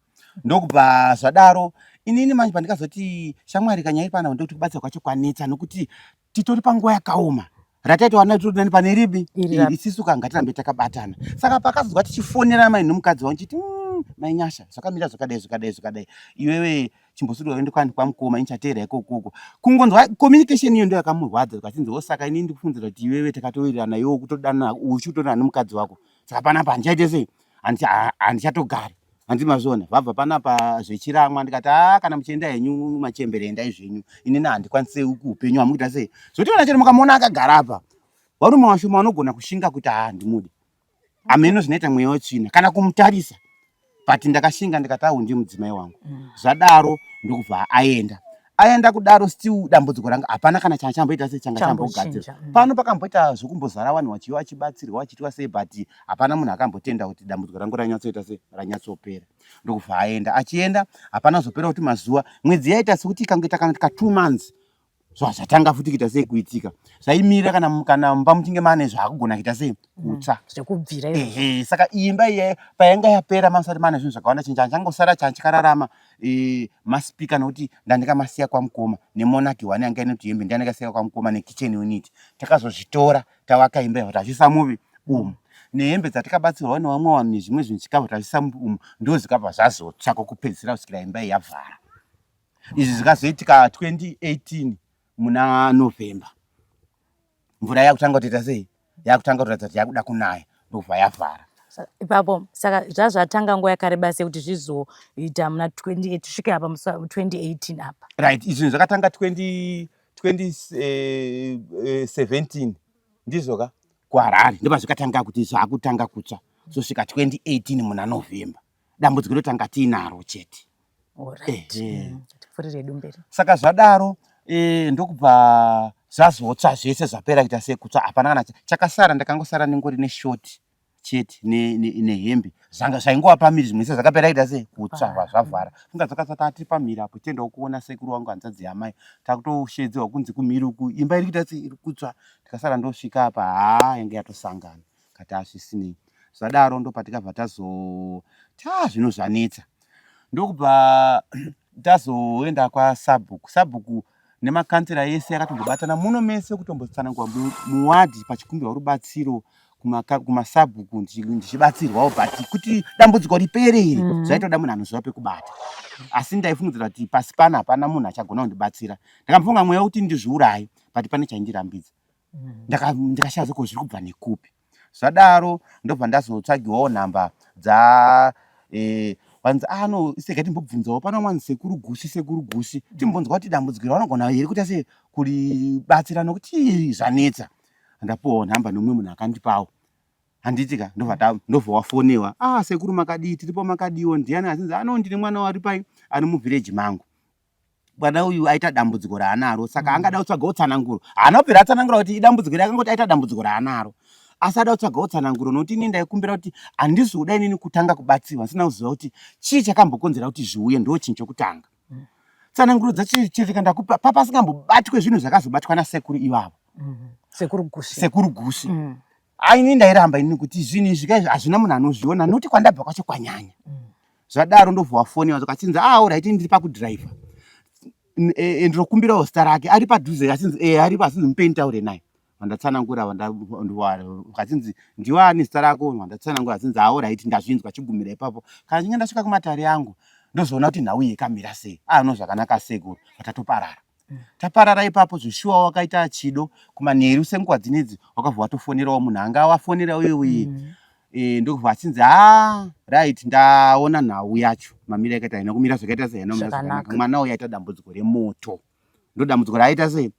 ndokubva zvadaro inini manje pandikazoti shamwari kanyaya iri panapa ndokuti kubatsira kwacho kwanetsa nokuti titori panguva yakaoma rataita wana tiri nani pane ripi isisu ka ngatirambe takabatana saka pakazonzwa tichifonera mai nomukadzi wangu chiti mm, mai nyasha zvakamira zvakadai zvakadai zvakadai iwewe chimbosudwa uende kwani kwamukoma inchateera ikokoko kungonzwa communication iyo ndo yakamurwadza zvikachinzi wo saka ini ndikufunzira kuti iwewe takatowirirana iwe ukutodana uchikutodanana nomukadzi wako saka panapa handichaite sei handichatogari hanzi mazviona vabva panapa zvechiramwa ndikati haa kana muchienda henyu machembere endai zvenyu inini handikwanise upenyu hamukuita sei zvotiona chero mukamuona akagara apa varume vashoma vanogona kushinga kuti haa handimudi hameno zvinoita mweya wetsvina kana kumutarisa but ndakashinga ndikati ahu ndiye mudzimai wangu mm. zvadaro ndokubva aenda aenda kudaro still dambudziko ranga hapana kana changa chamboita se changa chambogadzirwa mm. pano pakamboita zvekumbozara vanhu vachiva vachibatsirwa vachiitwa sei but hapana munhu akambotenda kuti dambudziko rangu ranyatsoita se ranyatsopera ndokubva aenda achienda hapana zopera kuti mazuva mwedzi yaita sekuti ikangoita kana ka two months zvazvatanga futi kuita sei kuitika zvaimira kana kana mumba muchinge mane zvaakugona kuita sei mm, kutsva mm, zvekubvira ehe saka imba iye payainga yapera mamusati mane zvinhu zvakawanda chinhu chanchangosara chanchikararama e, maspika nokuti ndandikamasiya kwamukoma nemonaki one yanga ine tuhembe ndandikasiya kwamukoma nekitchen unit takazozvitora tavaka imba yavo tazvisa muvi umu nehembe dzatikabatsirwa nevamwe vanhu nezvimwe zvinhu chikabva tazvisa muvi umu ndo zvikabva zvazotsva kwokupedzisira kusvikira imba iyi yavhara izvi zvikazoitika 2018 muna November mvura yakutanga kutoita sei yakutanga kutoratidza kuti yakuda kunaya ndobva yavhara ipapo saka zvazvatanga nguva yakareba sei kuti zvizoita muna 20 tisvike apa musi 2018 apa right izvi zvakatanga 20 2017 eh, ndizvo ka kuharare ndopazvikatanga kuti zvakutanga kutsva zosvika 2018 muna November dambudziko rotanga tiinaro chete mm, saka zvadaro e, ndokubva zvazotsva zvese zvapera kuita sekutsva hapana kana chakasara ndakangosara nengori neshoti chete nehembe zvanga zvaingova pamiri zvimwe se zvakapera kuita sei kutsva ah. zvavhara funga dzakatsva tati pamiri apo tiendawo kuona sekuru wangu hanzvadzi yamai takutoshedzerwa kunzi kumhiri uku imba iri kuita sei iri kutsva tikasara ndosvika apa haa yange yatosangana kati azvisinei zvadaro ndopatikabva tazo ta zvino zvanetsa ndokubva tazoenda kwasabhuku sabhuku nemakanzera ese akatombobatana muno mese kutombotsanangura muwadhi pachikumbirwa rubatsiro kumasabhuku ndichibatsirwawo but kuti dambudziko ripere iri mm. zvaitoda munhu anoziva pekubata asi ndaifungidzira kuti pasi pano hapana munhu achagona kundibatsira ndakambofunga mweya wekuti ndizviuraye but pane chaindirambidza ndakashaya zoko zviri kubva nekupi zvadaro ndobva ndazotsvagiwawo nhamba dza eh, vanzi ah no isega timbobvunzawo pano mwanzi sekuru gusi sekuru gusi timbonzwa kuti dambudziko ravanogona here kuita sei kuribatsira nokuti zvanetsa ndapuwawo nhamba nomumwe munhu akandipawo handiti ka ndobva ndobva wafonewa ah sekuru makadii tiripo makadiwo ndiani azinzi ano ah, ndine mwana wari pai ari muvhireji mangu mwana uyu aita dambudziko raanaro saka mm. angada kutsvagawo tsananguro haana kubvira atsanangura kuti idambudziko ri akangoti aita dambudziko raanaro asi ada kutsvagawo tsananguro nokuti ini ndaikumbira kuti handisi kuda inini kutanga kubatsirwa ndisina kuziva kuti chii chakambokonzera kuti zviuye ndo chinhu chokutanga mm. tsananguro dzachichirika ndakupa papasingambobatwe zvinhu zvakazobatwa nasekuru ivavo mm. sekuru gusi sekuru gusi. Aini ndairamba ini kuti zvinhu izvi kaizvi hazvina munhu anozviona nokuti kwandabva kwacho kwanyanya. Zvadaro ndobva wafonewa zvakachinzi ah alright ndiri pakudriver. E, ndinokumbirawo zita rake ari padhuze achinzi e aripo asinzi mupei nditaure naye. Vandatsanangura vachinzi ndiwe ani zita rako vandatsanangura achinzi ah alright ndazvinzwa chigumira ipapo. Kana ndichinge ndasvika kumatare angu ndozoona kuti nhau iyi yakamira sei. Ah no zvakanaka sekuru vatatoparara. Taparara ipapo zveshuwa wakaita chido kumanheru senguva dzinedzi wakabva watofonerawo munhu anga wafonera uye uye ndokubva achinzi ha right ndaona nhau yacho mamira yakaita haina kumira zvakaita sei haina kumira zvakanaka mwana uyu aita dambudziko remoto ndo dambudziko raaita sei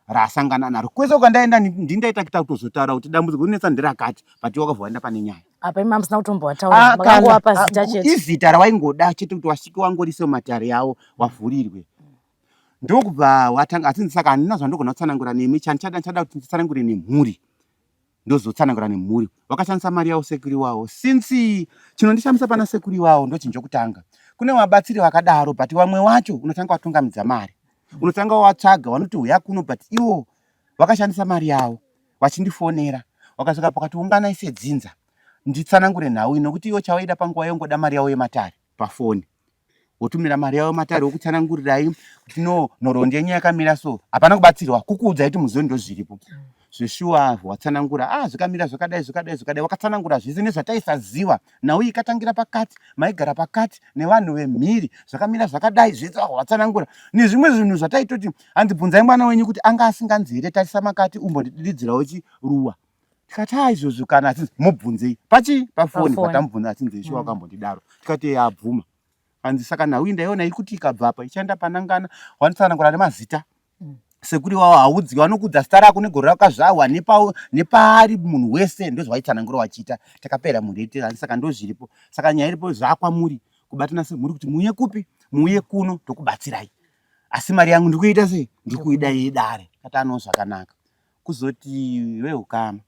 raasangana naro kwese kwandaenda ndindaita kuita kutozotaura kuti dambudziko rinetsa nderakati but wakabva waenda pane nyaya apa imi hamusina kutombovataura makangowapa zita chete izita rawaingoda chete kuti wasvike wangorise mumatare yawo wavhurirwe ndokubva watanga asi saka handina zvandogona kutsanangura nemi chandichada ndichada kuti nditsanangure nemhuri ndozotsanangura nemhuri vakashandisa mari yavo sekuru iwawo since chinondishamisa pana sekuru iwawo ndochinhu chokutanga kune vabatsiri vakadaro but vamwe wacho unotanga watungamidza mari unotanga watsvaga vanoti huya kuno but iwo vakashandisa mari yavo vachindifonera vakasvika pakati unganai sedzinza nditsanangure nhau iyi nokuti iwo chawaida panguva yongoda mari yavo yematare pafoni wotumira mari yavo matare wokutsanangurirai kuti no nhoroondo yenyu yakamira so hapana kubatsirwa kukuudzai kuti muzive ndozviripo zveshuwa watsanangura ah zvakamira zvakadai zvakadai zvakadai wakatsanangura zvese nezvataisaziva nhau ikatangira pakati maigara pakati nevanhu vemhiri zvakamira zvakadai zvese watsanangura nezvimwe zvinhu zvataitoti hanzi bvunzai mwana wenyu kuti anga asinganzi here tarisa makati umbondidiridzirawo chiruwa tikati ha izvozvo kana achinzi mubvunzei pachi pafoni patamubvunza achinzi ishuwa wakambondidaro tikati abvuma hanzi saka nhau iyi ndaiona iri kuti ikabva apa ichaenda panangana wanotsanangura nemazita sekuru iwawo haudzi vanokudza zita rako negore rakazvarwa nepaari munhu wese ndozvaitsanangura wachiita takapera mhuri yedu hanzi saka ndozviripo saka nyaya iripo zvakwamuri kubatana semhuri kuti muuye kupi muuye kuno tokubatsirai asi mari yangu ndikuita sei ndikuida yedare kati ano zvakanaka kuzoti vehukama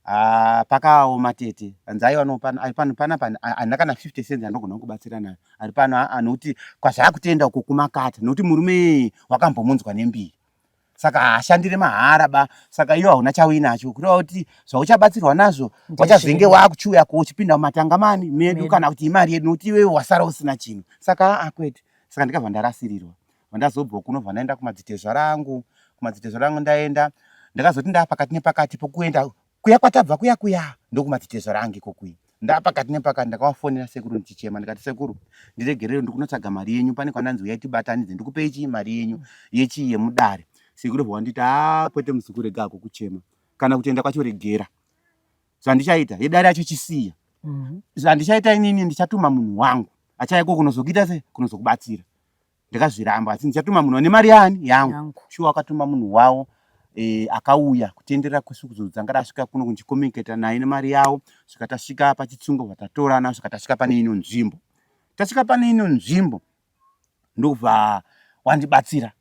ah, pakaoma tete hanzi aiwa no pano ari pano panapa handina kana 50 cents andogona kubatsira nayo ari pano aa nokuti kwazvaakutenda uko kumakata nokuti murume wakambomunzwa nembiri saka haashandire mahara ba saka iyo hauna chauinacho kureva kuti zvauchabatsirwa nazvo wachazenge wakuchiuya ko uchipinda mumatanga mani medu kana kuti imari yedu nokuti iwewe wasara usina chinhu saka aa kwete saka ndikabva ndarasirirwa Vandazobva kuno bva ndaenda kumadzitezvara angu kumadzitezvara angu ndaenda ndakazoti ndaa pakati nepakati pokuenda kuya kwatabva kuya kuya ndokumadzitezvara angu ikokuya ndaa pakati nepakati ndakavafonera sekuru ndichichema ndikati sekuru ndiregerere ndikunotsvaga mari yenyu pane kwandanzi uyai tibatanidze ndikupei chii mari yenyu yechii yemudare sekuru bva wanditi haa kwete muzukuru rega hako kuchema kana kutenda kwacho regera zvandichaita yedare yacho chisiya zvandichaita inini ndichatuma munhu wangu achaiko kunozokuita sei kunozokubatsira ndakazviramba asi ndichatuma munhu ane mari yani yangu shuwa akatuma munhu wavo e, akauya kutenderera kwese kuzodzanga rasvika kuno kundichicommunicata naye nemari yavo svika tasvika pachitsungo vatatorana svika tasvika pane ino nzvimbo tasvika pane ino nzvimbo ndobva wandibatsira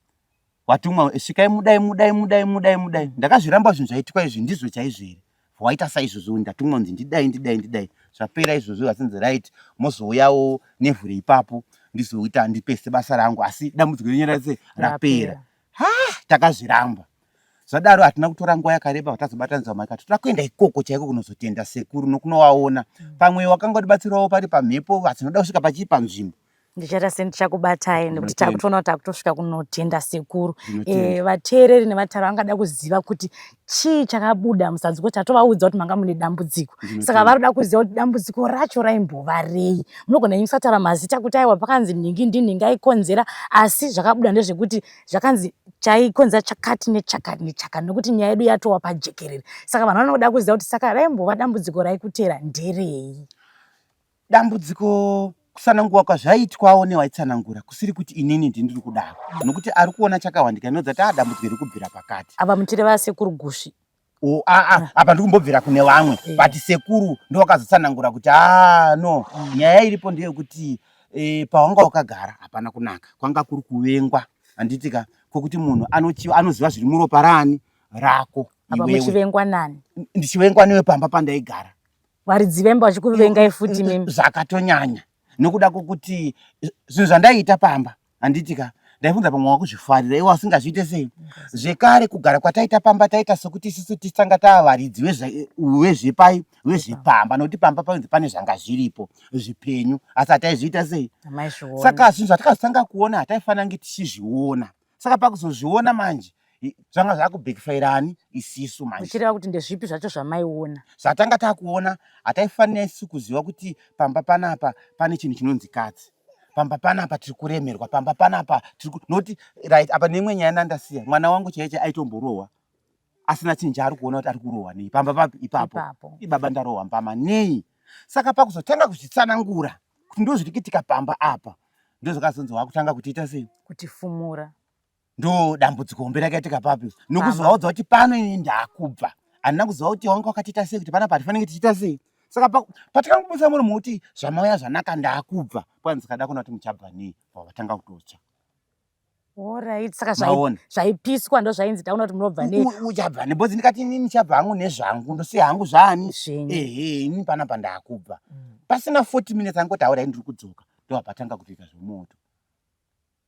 watumwa svikai mudai mudai mudai mudai mudai ndakazviramba zvinhu zvaitikwa izvi ndizvo chaizvo here waita saizvozvo ndatumwa kunzi ndidai ndidai ndidai zvapera izvozvo vasinzi right mozouyawo nevhure ipapo ndizoita ndipese basa rangu asi dambudziko renyu rase rapera ha takazviramba zvadaro hatina kutora nguva yakareba tazobatanidza mari kati toda kuenda ikoko chaiko kunozotenda sekuru nokunovaona pamwe wakanga utibatsirawo pari pamhepo vasinoda kusvika pachii panzvimbo Ndichaita sendichakubatai nekuti takutoona kuti takutosvika kunotenda sekuru. E, vateereri nevatari vangada kuziva kuti chii chakabuda musadzi kuti tatovaudza kuti manga mune dambudziko. Saka varoda kuziva kuti dambudziko racho raimbova rei. Munogona imi kusataura mazita kuti aiwa pakanzi nhingi ndinhingi aikonzera asi zvakabuda ndezvekuti zvakanzi chaikonzera chakati nechakati nechakati nekuti nyaya yedu yatova pajekerere. Saka vanhu vanoda kuziva kuti saka raimbova dambudziko raikutera nderei. Dambudziko kusanangurwa kwazvaitwawo newaitsanangura kusiri kuti inini ndindiri kudaro nokuti ari kuona chakawandika inodza kuti a dambudziko iri kubvira pakati apa muchireva sekuru Gusvi O, a, a, apa ndiri kumbobvira kune vamwe but sekuru ndowakazotsanangura kuti a no nyaya iripo ndeyekuti e, pawanga wakagara hapana kunaka kwanga kuri kuvengwa handiti ka kwokuti munhu anochiva anoziva zviri muropa raani rako apa iwewe muchivengwa nani ndichivengwa newe pamba pandaigara Varidzi vemba vachikuvengai futi mimi. Zvakatonyanya nokuda kwokuti zvinhu zvandaiita pamba handiti ka Ndaifunza pamwe wakuzvifarira iwe usingazviite sei. Zvekare kugara kwataita pamba taita sokuti isusu titanga tava varidzi vezvepai vezvepamba nokuti pamba painzi pane zvanga zviripo zvipenyu asi hataizviita sei. Saka zvinhu zvatakazotanga kuona hataifanira kunge tichizviona. Saka pakuzozviona manje zvanga zvakubhekfaira ani isisu manje. Uchireva kuti ndezvipi zvacho zvamaiona? Zvatanga takuona hataifanira isu kuziva kuti pamba panapa pane chinhu chinonzi katsi. Pamba panapa tiri kuremerwa, pamba panapa tiri nokuti right apa neimwe nyaya ndandasiya mwana wangu chaiye aitomborohwa asina chinhu chaari kuona kuti ari kurohwa nei pamba papi ipapo. Ibaba ndarohwa mbama nei? Saka pakuzotanga kuzvitsanangura kuti ndozviri kuitika pamba apa ndozvakazonzi wakutanga kutiita sei? Kutifumura. Ndo dambudziko hombe rakaitika papi nokuzovaudza kuti pano ini ndakubva handina kuziva kuti wanga wakatiita sei kuti panapa hatifanike tichiita sei saka patakangobudisa muromo kuti zvamauya zvanaka ndakubva kwanzi kada kuona kuti muchabva nei vatanga kutotsva. Alright, saka zvaipiswa ndozvainzi taona kuti munobva nei. Uchabva nei because ndikati ini ndichabva hangu nezvangu ndosiya hangu zvaani ehe ini panapa ndakubva mm. pasina 40 minutes angoti haurai ndiri kudzoka ndowapatanga kutoita zvemoto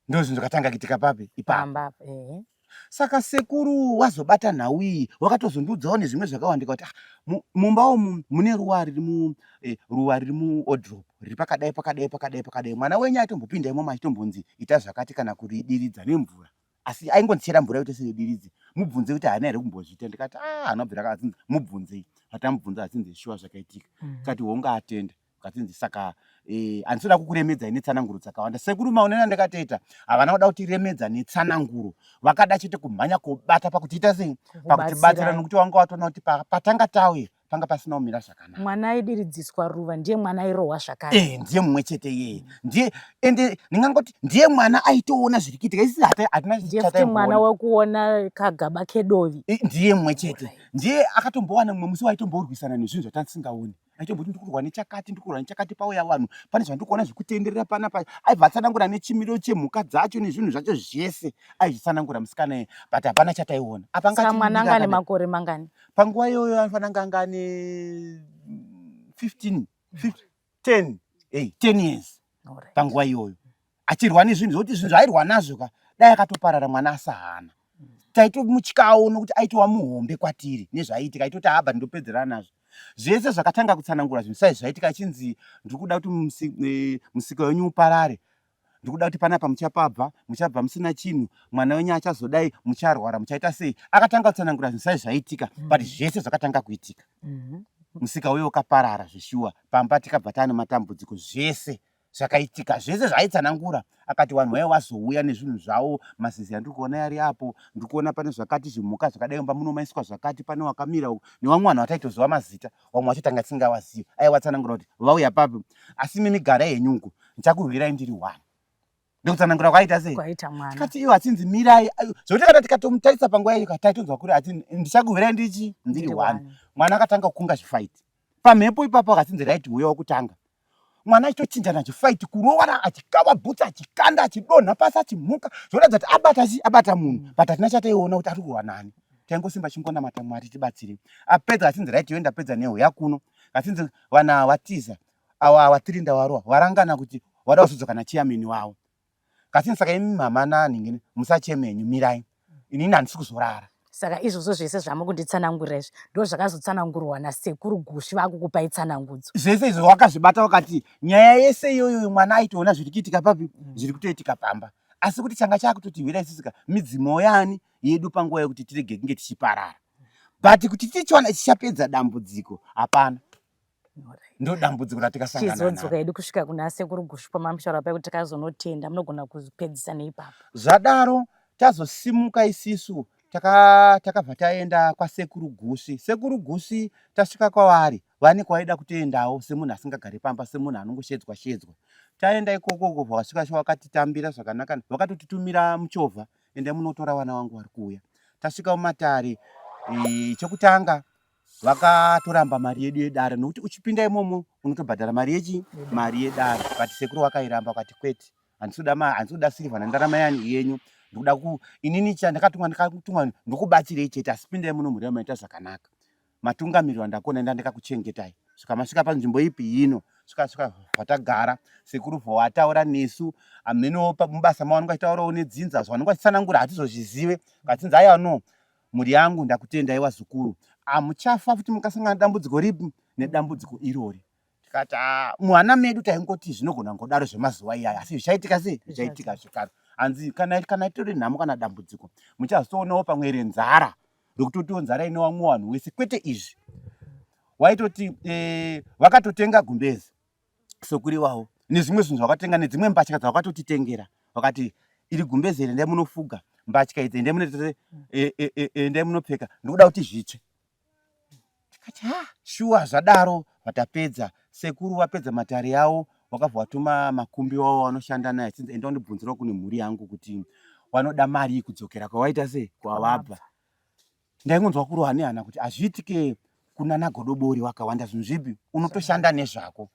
ndozvinhu zvakatanga kuitika papi ipapo saka sekuru wazobata nhau iyi wakatozondiudzawo nezvimwe zvakawandika kuti ah, mumba umu mune ruwa riri mu eh, ruwa riri muodrop riri pakadai pakadai pakadai pakadai mwana wenyu aitombopinda imomo achitombonzi ita zvakati kana kuridiridza nemvura asi aingondichera mvura yote seyodiridze mubvunze kuti haana here kumbozviita ndikati ah haana kubvira akazinzi mubvunzei atamubvunza azinzi shuwa zvakaitika mm. kati honga atenda Katsinzi saka eh, handisi kuda kukuremedzai netsananguro dzakawanda. Sekuru maonero andakatoita havana kuda kutiremedza netsananguro, vakada chete kumhanya kobata pakutiita sei, pakutibatsira nokuti wanga watoona kuti patanga tauye panga pasina kumira zvakanaka. Mwana aidiridziswa ruva ndiye mwana airohwa zvakare. Eh, ndiye mumwe chete iyeye ndiye ende ndingangoti ndiye mwana aitoona zviri kuitika isi hatina ndiye futi mwana wekuona kagaba kedovi. Eh, ndiye mumwe chete ndiye akatombowana mumwe musi waitomborwisana nezvinhu zvatasingaoni aitomboti ndikurwa nechakati ndikurwa nechakati pauya vanhu pane zvandikuona zvikutenderera panapa aibva atsanangura nechimiro chemhuka dzacho nezvinhu zvacho zvese aizvitsanangura musikana iye but hapana chataiona apa mwana anga ane makore mangani panguva iyoyo anofanira anga anga ane 15 10 10 years panguva iyoyo achirwa nezvinhu zvokuti zvinhu zvaairwa nazvo ka dai akatoparara mwana asahana taitomutyawo nokuti aitova muhombe kwatiri nezvaiitika aitoti abva ndopedzerana nazvo zvese zvakatanga kutsanangura zvinhu sai zvaitika achinzi ndiri kuda kuti eh, musika wenyu uparare ndiri kuda kuti panapa muchapabva muchabva musina chinhu mwana wenyu achazodai mucharwara muchaita sei akatanga kutsanangura zvinhu sai zvaitika mm. but zvese zvakatanga kuitika mm-hmm. musika uyo ukaparara zveshuwa pamba tikabva taane matambudziko zvese zvakaitika zvese zvaaitsanangura akati vanhu vaiva vazouya nezvinhu zvavo mazizi andiri kuona yari apo ndiri kuona pane zvakati zvimhuka zvakadai mumba munomaiswa zvakati pane wakamira uku nevamwe vanhu vataitoziva mazita vamwe vacho tanga tisingawazivi aiwatsanangura kuti vauya papi asi mimi garai henyu uku ndichakurwirai ndiri one ndokutsanangura kwaita sei tikati iwo achinzi mirai zvekuti kana tikatomutarisa panguva iyo taitonzwa kuri ati ndichakurwirai ndichi ndiri one mwana akatanga kukunga zvifaiti pamhepo ipapo akachinzi right uya wokutanga mwana achitochinjana achifaiti kurowana achikawa bhutsu achikanda achidonha pasi achimuka zvoratidza kuti abata chi abata munhu mm. but hatina chataiona kuti ari kurwa nani taingosimba chingonamata mwari tibatsire apedza achinzi right yoenda pedza nehuya kuno achinzi vanhu ava vatiza awa awa tiri ndawarowa warangana kuti wada kuzodzoka nachiyamini wavo Kasini saka imi mama nanhingi musacheme henyu mirai. Inini handisi kuzorara. Saka izvozvo zvese zvamukunditsanangurira izvi ndo zvakazotsanangurwa nasekuru Gusvi vakukupai tsanangudzo. Zvese izvo wakazvibata wakati nyaya yese iyoyo mwana aitoona zviri kuitika papi mm. zviri kutoitika pamba. Asi kuti changa chakutotihwira isusu ka midzimo yani yedu panguva yekuti tirege kunge tichiparara. But kuti tichiwana chichapedza dambudziko hapana. Ndo dambudziko ratikasangana naro. Tizodzoka hedu kusvika kuna sekuru Gusvu pamamushaura paye kuti takazonotenda munogona kupedzisa neipapo. Zvadaro tazosimuka isisu takabva taka taenda kwasekuru Gusvi. Sekuru Gusvi tasvika kwavari vane kwaida kutoendawo semunhu asingagari pamba semunhu anongoshedzwa shedzwa. Taenda ikoko uko vakasvika vakatitambira zvakanaka vakatotitumira muchovha endai munotora vana vangu vari kuuya. Tasvika mumatare e, chekutanga vakatoramba mari yedu yedare nokuti uchipinda imomo unotobhadhara mari yechi mari yedare but sekuru wakairamba wakati kwete handisi kuda sirivha nendarama yani yenyu ndikuda ku inini cha ndakatumwa ndikatumwa ndikubatsirei chete asi pindai muno mhuri yamaita zvakanaka matungamiriro andakona enda ndikakuchengetai svika masvika panzvimbo ipi ino Svika svika vatagara sekuru vowataura nesu hameno mubasa mavanenge vachitaurawo nedzinza zvavanenge vachitsanangura hatizozvizive katsinza aiwa no mhuri yangu ndakutendai vazukuru hamuchafa futi mukasangana dambudziko ripi nedambudziko irori tikati ah, muhana medu taingoti zvinogona kungodaro zvemazuva iyaya asi zvichaitika sei zvichaitika zvekare hanzi kana kana itori nhamo kana dambudziko muchazotoonawo pamwe renzara rokutotiwo nzara ine vamwe vanhu wese kwete izvi waitoti eh, vakatotenga gumbezi sokuri wavo nezvimwe zvinhu zvavakatenga nedzimwe mbatya dzavakatotitengera vakati iri gumbezi iri endai munofuga mbatya idzi endai munoita e, e, e, endai munopfeka ndikuda kuti zvitsve tikati ha shuwa zvadaro vatapedza sekuru vapedza matare yavo wakabva watuma makumbi wavo wanoshanda naye achinzi enda undibvunzirawo kune mhuri yangu kuti wanoda mari kudzokera kwawaita sei kwawabva ndaingonzwa kurohwa nehana kuti hazviitike kunana godobori wakawanda zvinhu zvipi unotoshanda nezvako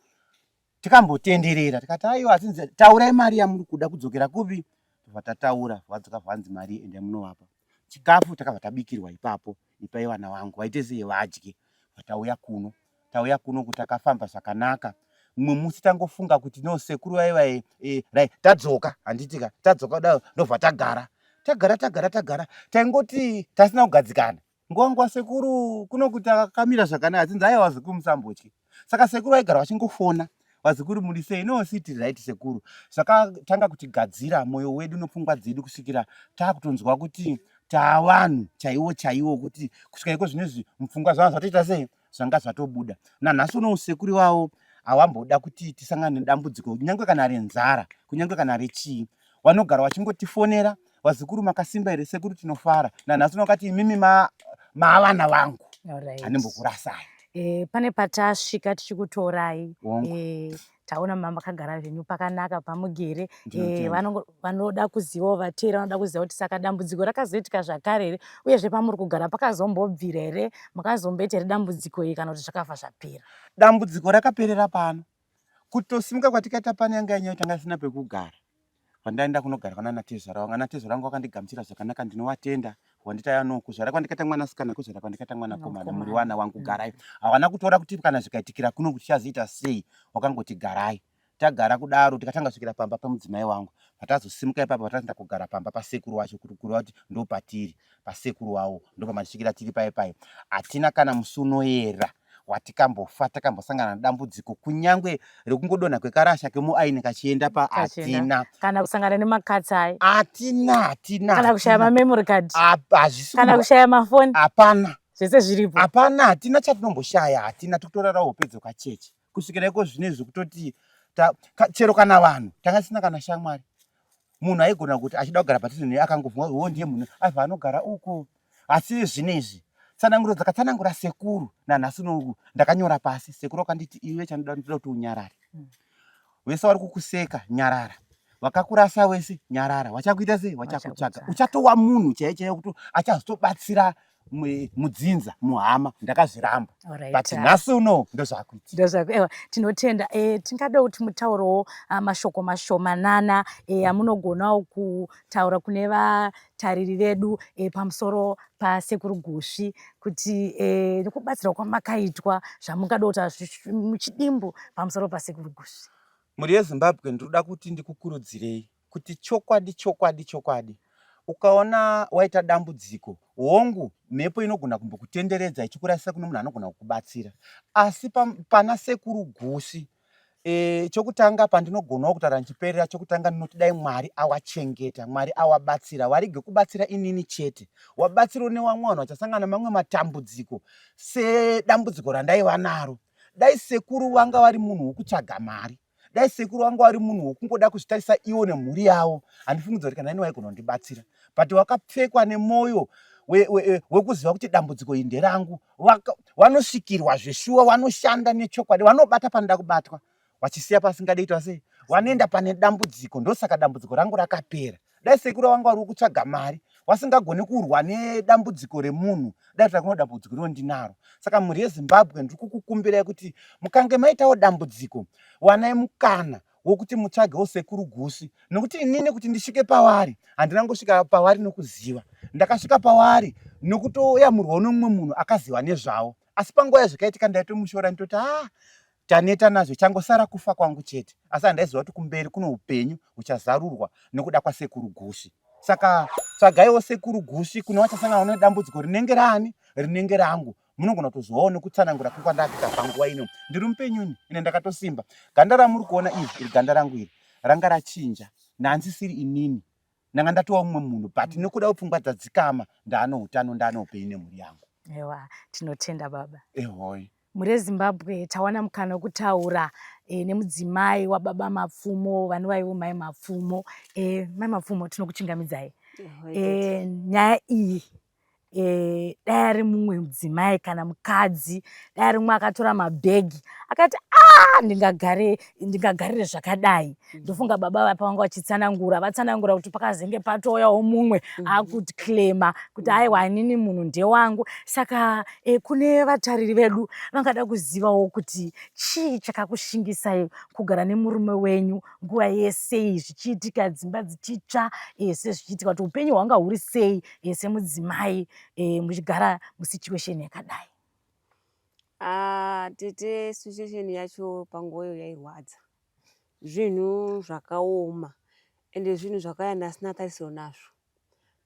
tikambotenderera tikati aiwa asinzi taurai mari yamuri kuda kudzokera kupi tobva tataura vadzoka vanzi mari ende munovapa chikafu takabva tabikirwa ipapo ipai vana vangu vaite sei vadye vatauya kuno tauya kuno kuti takafamba zvakanaka mumwe musi tangofunga kuti no sekuru vaiva e, e, rai tadzoka handitika tadzoka kudaro ndobva tagara tagara tagara tagara taingoti tasina kugadzikana nguva nguva sekuru kuno kuti akamira zvakanaka dzinzi aiwa vazukuru musambotye saka sekuru vaigara vachingofona vazukuru muri sei no siti right sekuru zvakatanga kutigadzira mwoyo wedu nepfungwa dzedu kusvikira taakutonzwa kuti taavanhu chaiwo chaiwo kuti kusvika iko zvinezvi mupfungwa zvava zvatoita sei zvanga zvatobuda nanhasi uno usekuru wavo hawamboda kuti tisangane nedambudziko kunyange kana renzara kunyange kana rechii vanogara vachingotifonera vazukuru makasimba here sekuru tinofara nanhasi uno vakati imimi maavana vangu handimbokurasai e, pane patasvika tichikutorai e, taona mama makagara zvenyu pakanaka pamugere e, vanoda kuzivawo vateera vanoda kuziva kuti saka dambudziko rakazoitika zvakare here uyezve pamuri kugara pakazombobvira here makazomboita here dambudziko iri kana kuti zvakafa zvapera dambudziko rakaperera pano kutosimuka kwatikaita pano yanga yanyaya tanga isina pekugara pandaenda kunogara kwana natezvara vangu anatezvara vangu vakandigamuchira zvakanaka ndinovatenda wanditaya no kuzvara kwandikaita mwanasikana kuzvara kwandikaita mwanakomana muri wana wangu mm. garai hawana kutora kuti kana zvikaitikira kuno kuti chazoita sei wakangoti garai tagara kudaro tikatanga kusvikira pamba pemudzimai wangu patazosimuka ipapo patatoenda kugara pamba pasekuru wacho kuti kureva kuti ndopatiri pasekuru wavo ndopamasvikira tiri paye paye hatina kana musi unoyera watikambofa takambosangana nedambudziko kunyange rekungodonha kwekarasha kemuaini kachienda pa hatina kana kusangana nemakatsi ayo hatina hatina kana kushaya mamemory card hazvisi kana kushaya mafoni hapana zvese zviripo hapana hatina chatinomboshaya hatina tikutorara hope dzekacheche kusvikira iko zvinezvi kutoti chero kana vanhu tanga tisina kana shamwari munhu aigona kuti achida kugara padhuze neye akangovhunga wo ndiye munhu aibva anogara uko asi zvinezvi tsananguro dzakatsanangura sekuru nanhasi unoku ndakanyora pasi sekuru wakanditi iwe chandoda ndoda kuti unyarare hmm. wese wari kukuseka nyarara vakakurasa wese nyarara wachakuita sei wachakutsvaga uchatowa munhu chaiye chaiye kuti achazotobatsira mudzinza muhama ndakazviramba but nhasi uno ndozvakuitika tinotenda e, tingada kuti mutaurewo ah, mashoko mashomanana e, amunogonawo kutaura kune vatariri vedu e, pamusoro pasekuru gusvi kuti e, nekubatsirwa kwamakaitwa zvamungada kutaura muchidimbu pamusoro pasekuru gusvi mhuri yezimbabwe ndinoda kuti ndikukurudzirei kuti chokwadi chokwadi chokwadi ukaona waita dambudziko hongu mhepo inogona kumbokutenderedza ichikurasisa kune munhu anogona kukubatsira asi pana sekuru gusi e, chokutanga pandinogonawo kutaura ndichiperera chokutanga ndinoti dai mwari awachengeta mwari awabatsira warege kubatsira inini chete wabatsirawo newamwe vanhu vachasangana mamwe matambudziko sedambudziko randaiva naro dai sekuru vanga vari munhu wokutsvaga mari dai sekuru vanga vari munhu wokungoda kuzvitarisa iwo nemhuri yavo handifungidza kuti kana ini waigona kundibatsira but wakapfekwa nemwoyo wekuziva we, we kuti dambudziko iri nderangu vanosvikirwa zveshuwa vanoshanda nechokwadi vanobata panoda kubatwa vachisiya pasingade itwa sei vanoenda pane dambudziko ndosaka dambudziko rangu rakapera dai sekuru vanga vari kutsvaga mari vasingagoni kurwa nedambudziko remunhu dai takuno dambudziko rino ndinaro saka mhuri yezimbabwe ndiri kukukumbirai kuti mukange maitawo dambudziko wanai mukana wokuti mutsvagewo sekuru gusi nokuti inini kuti ndisvike pavari handina ngosvika pavari nokuziva ndakasvika pavari nokutoyamurwawo nomumwe munhu akaziva nezvavo asi panguva yazvikaitika ndaitomushora nditoti ah Taneta nazvo changosara kufa kwangu chete asi handaiziva kuti kumberi kune upenyu huchazarurwa nokuda kwasekuru Gusvi. Saka tsvagaiwo sekuru Gusvi kune vachasangana nedambudziko rinenge raani rinenge rangu. Munogona kutozovawo nekutsanangura kwekwandakuita panguva ino. Ndiri mupenyu ini ine ndakatosimba. Ganda ramuri kuona iri iri ganda rangu iri ranga rachinja ndanzisiri inini ndanga ndatova mumwe munhu but nekuda kwepfungwa dzadzikama ndaano utano ndaano upenyu nemhuri yangu. Ewa tinotenda baba. Ehoi. Mhuri yeZimbabwe tawana mukana wekutaura e, nemudzimai wababa Mapfumo vanova ivo mai Mapfumo. E, mai Mapfumo tinokuchingamidzai. E, nyaya iyi e, dai ari mumwe mudzimai kana mukadzi dai ari mumwe akatora mabhegi akati a ndingagare ndingagarire zvakadai mm. ndofunga baba vapa vanga vachitsanangura vatsanangura kuti pakazenge patouyawo mumwe mm -hmm. akuclaima kuti mm -hmm. aiwa inini munhu ndewangu saka e, kune vatariri vedu vangada kuzivawo kuti chii chakakushingisai kugara nemurume wenyu nguva yese iyi zvichiitika dzimba dzichitsva e, sezvichiitika kuti upenyu hwanga huri sei e, semudzimai e, muchigara musituation yakadai? Ah, tete situation yacho panguva iyo yairwadza zvinhu zvakaoma ende zvinhu zvakauya ndasina tarisiro nazvo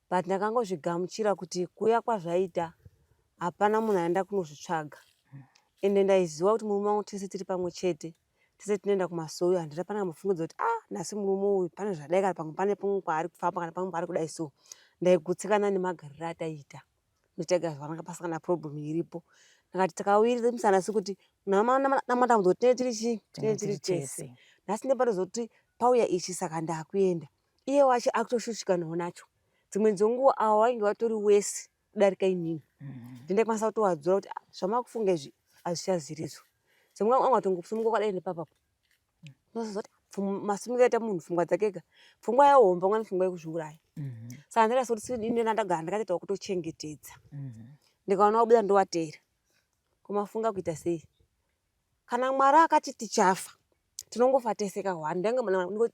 but ndakangozvigamuchira kuti kuuya kwazvaita hapana munhu aenda kunozvitsvaga ende ndaiziva kuti murume wangu tese tiri pamwe chete tese tinoenda kumasowe handina pana kambofungidzwa kuti ah nhasi murume uyu pane zvadai kana pamwe pane pamwe kwaari kufamba kana pamwe kwaari kudai so ndaigutsikana nemagariro ataiita ndotega zvakanaka pasina kana problem iripo ndakati takawirirana sekuti namatambudziko tinenge tiri chii tinenge tiri tese nhasi ndepatozoti pauya ichi saka ndakuenda iye wacho akutoshushikanawo nacho dzimwe dzenguva ava vainge vatori wesi kudarika inini mm. ndindaikwanisa kutovadzora kuti ah, zvamakufunga izvi hazvichazirizvo dzimwe anga vatongosumuka kwadai nepapapo unozoti masimukiro aita munhu pfungwa dzake ka pfungwa yahomba mwana pfungwa yekuzviuraya mhm. saka ndaida sekuti ini ndagara ndakatoitawo kutochengetedza mhm. ndikaona wabuda ndowateera kumafunga kuita sei kana mwari akati tichafa tinongofa tese ka one ndenge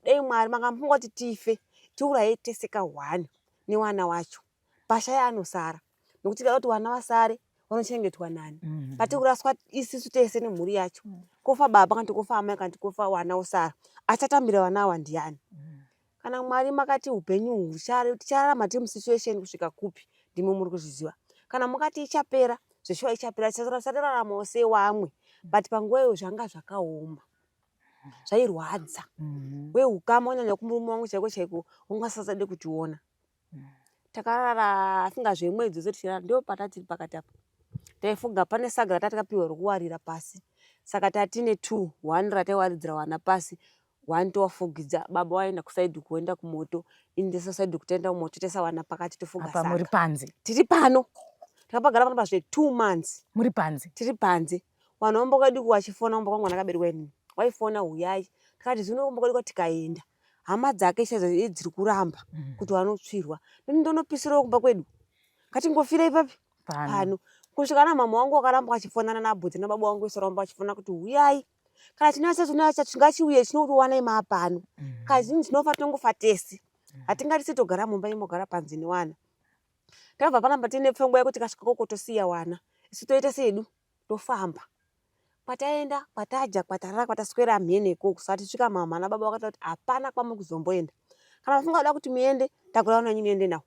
dei mwari makamufunga kuti tife tiuraye tese ka one newana wacho pashaya anosara nokuti kada kuti wana vasare vanochengetwa nani mm -hmm. patikuraswa isisu tese nemhuri yacho mm. kofa baba kana tikofa amai kana tikofa wana osara achatambira vana awa ndiyani mm. kana mwari makati upenyu uhu tichararama tiri musituation kusvika kupi ndimwe muri kuzviziva kana mukati ichapera zveshuwa ichapera tichatoraramawo sewamwe but panguva iyo zvanga zvakaoma zvairwadza mm -hmm. weukama unyanya kumurume wangu chaiko chaiko wanga asasade kutiona takarara asinga zvemwedzi wese tichirara ndo patatiri pakati apa taifuga pane saga ratakapiwa rokuwarira pasi saka tatine two one rataiwaridzira wana pasi one towafugidza baba waenda kusaidi kuenda kumoto ini ndesa saidi kutaenda kumoto tesa wana pakati tofuga apa muri panze tiri pano takapagara pano pazve two months muri panze tiri panze vanhu vomba kwedu wachifona kumba kwangu ndakaberekwa inini waifona huyai tikati zvino kumba kwedu tikaenda hama dzake chaidzo dziri kuramba mm. kuti vanotsvirwa ndini ndonopisirawo kumba kwedu ngatingofira ipapi pano kusvika na mama wangu wakaramba achifonana nabhudhi nababa wangu vese ramba vachifona kuti huyai kana tinacho tinacho ngachiuye chinokuwanai maapano mm. kazhinji tinofa tinongofa tese mm. hatingati setogara mumba imogara panze newana Takabva panapa tiine pfungwa yekuti tikasvika koko tosiya wana isu toita sedu tofamba. Kwataenda kwatadya kwatarara kwataswera mhene ikoko kusati tisvika mhamha nababa vakataura kuti hapana kwamuri kuzomboenda. Kana mafunga kuda kuti muende takurai vana venyu muende navo.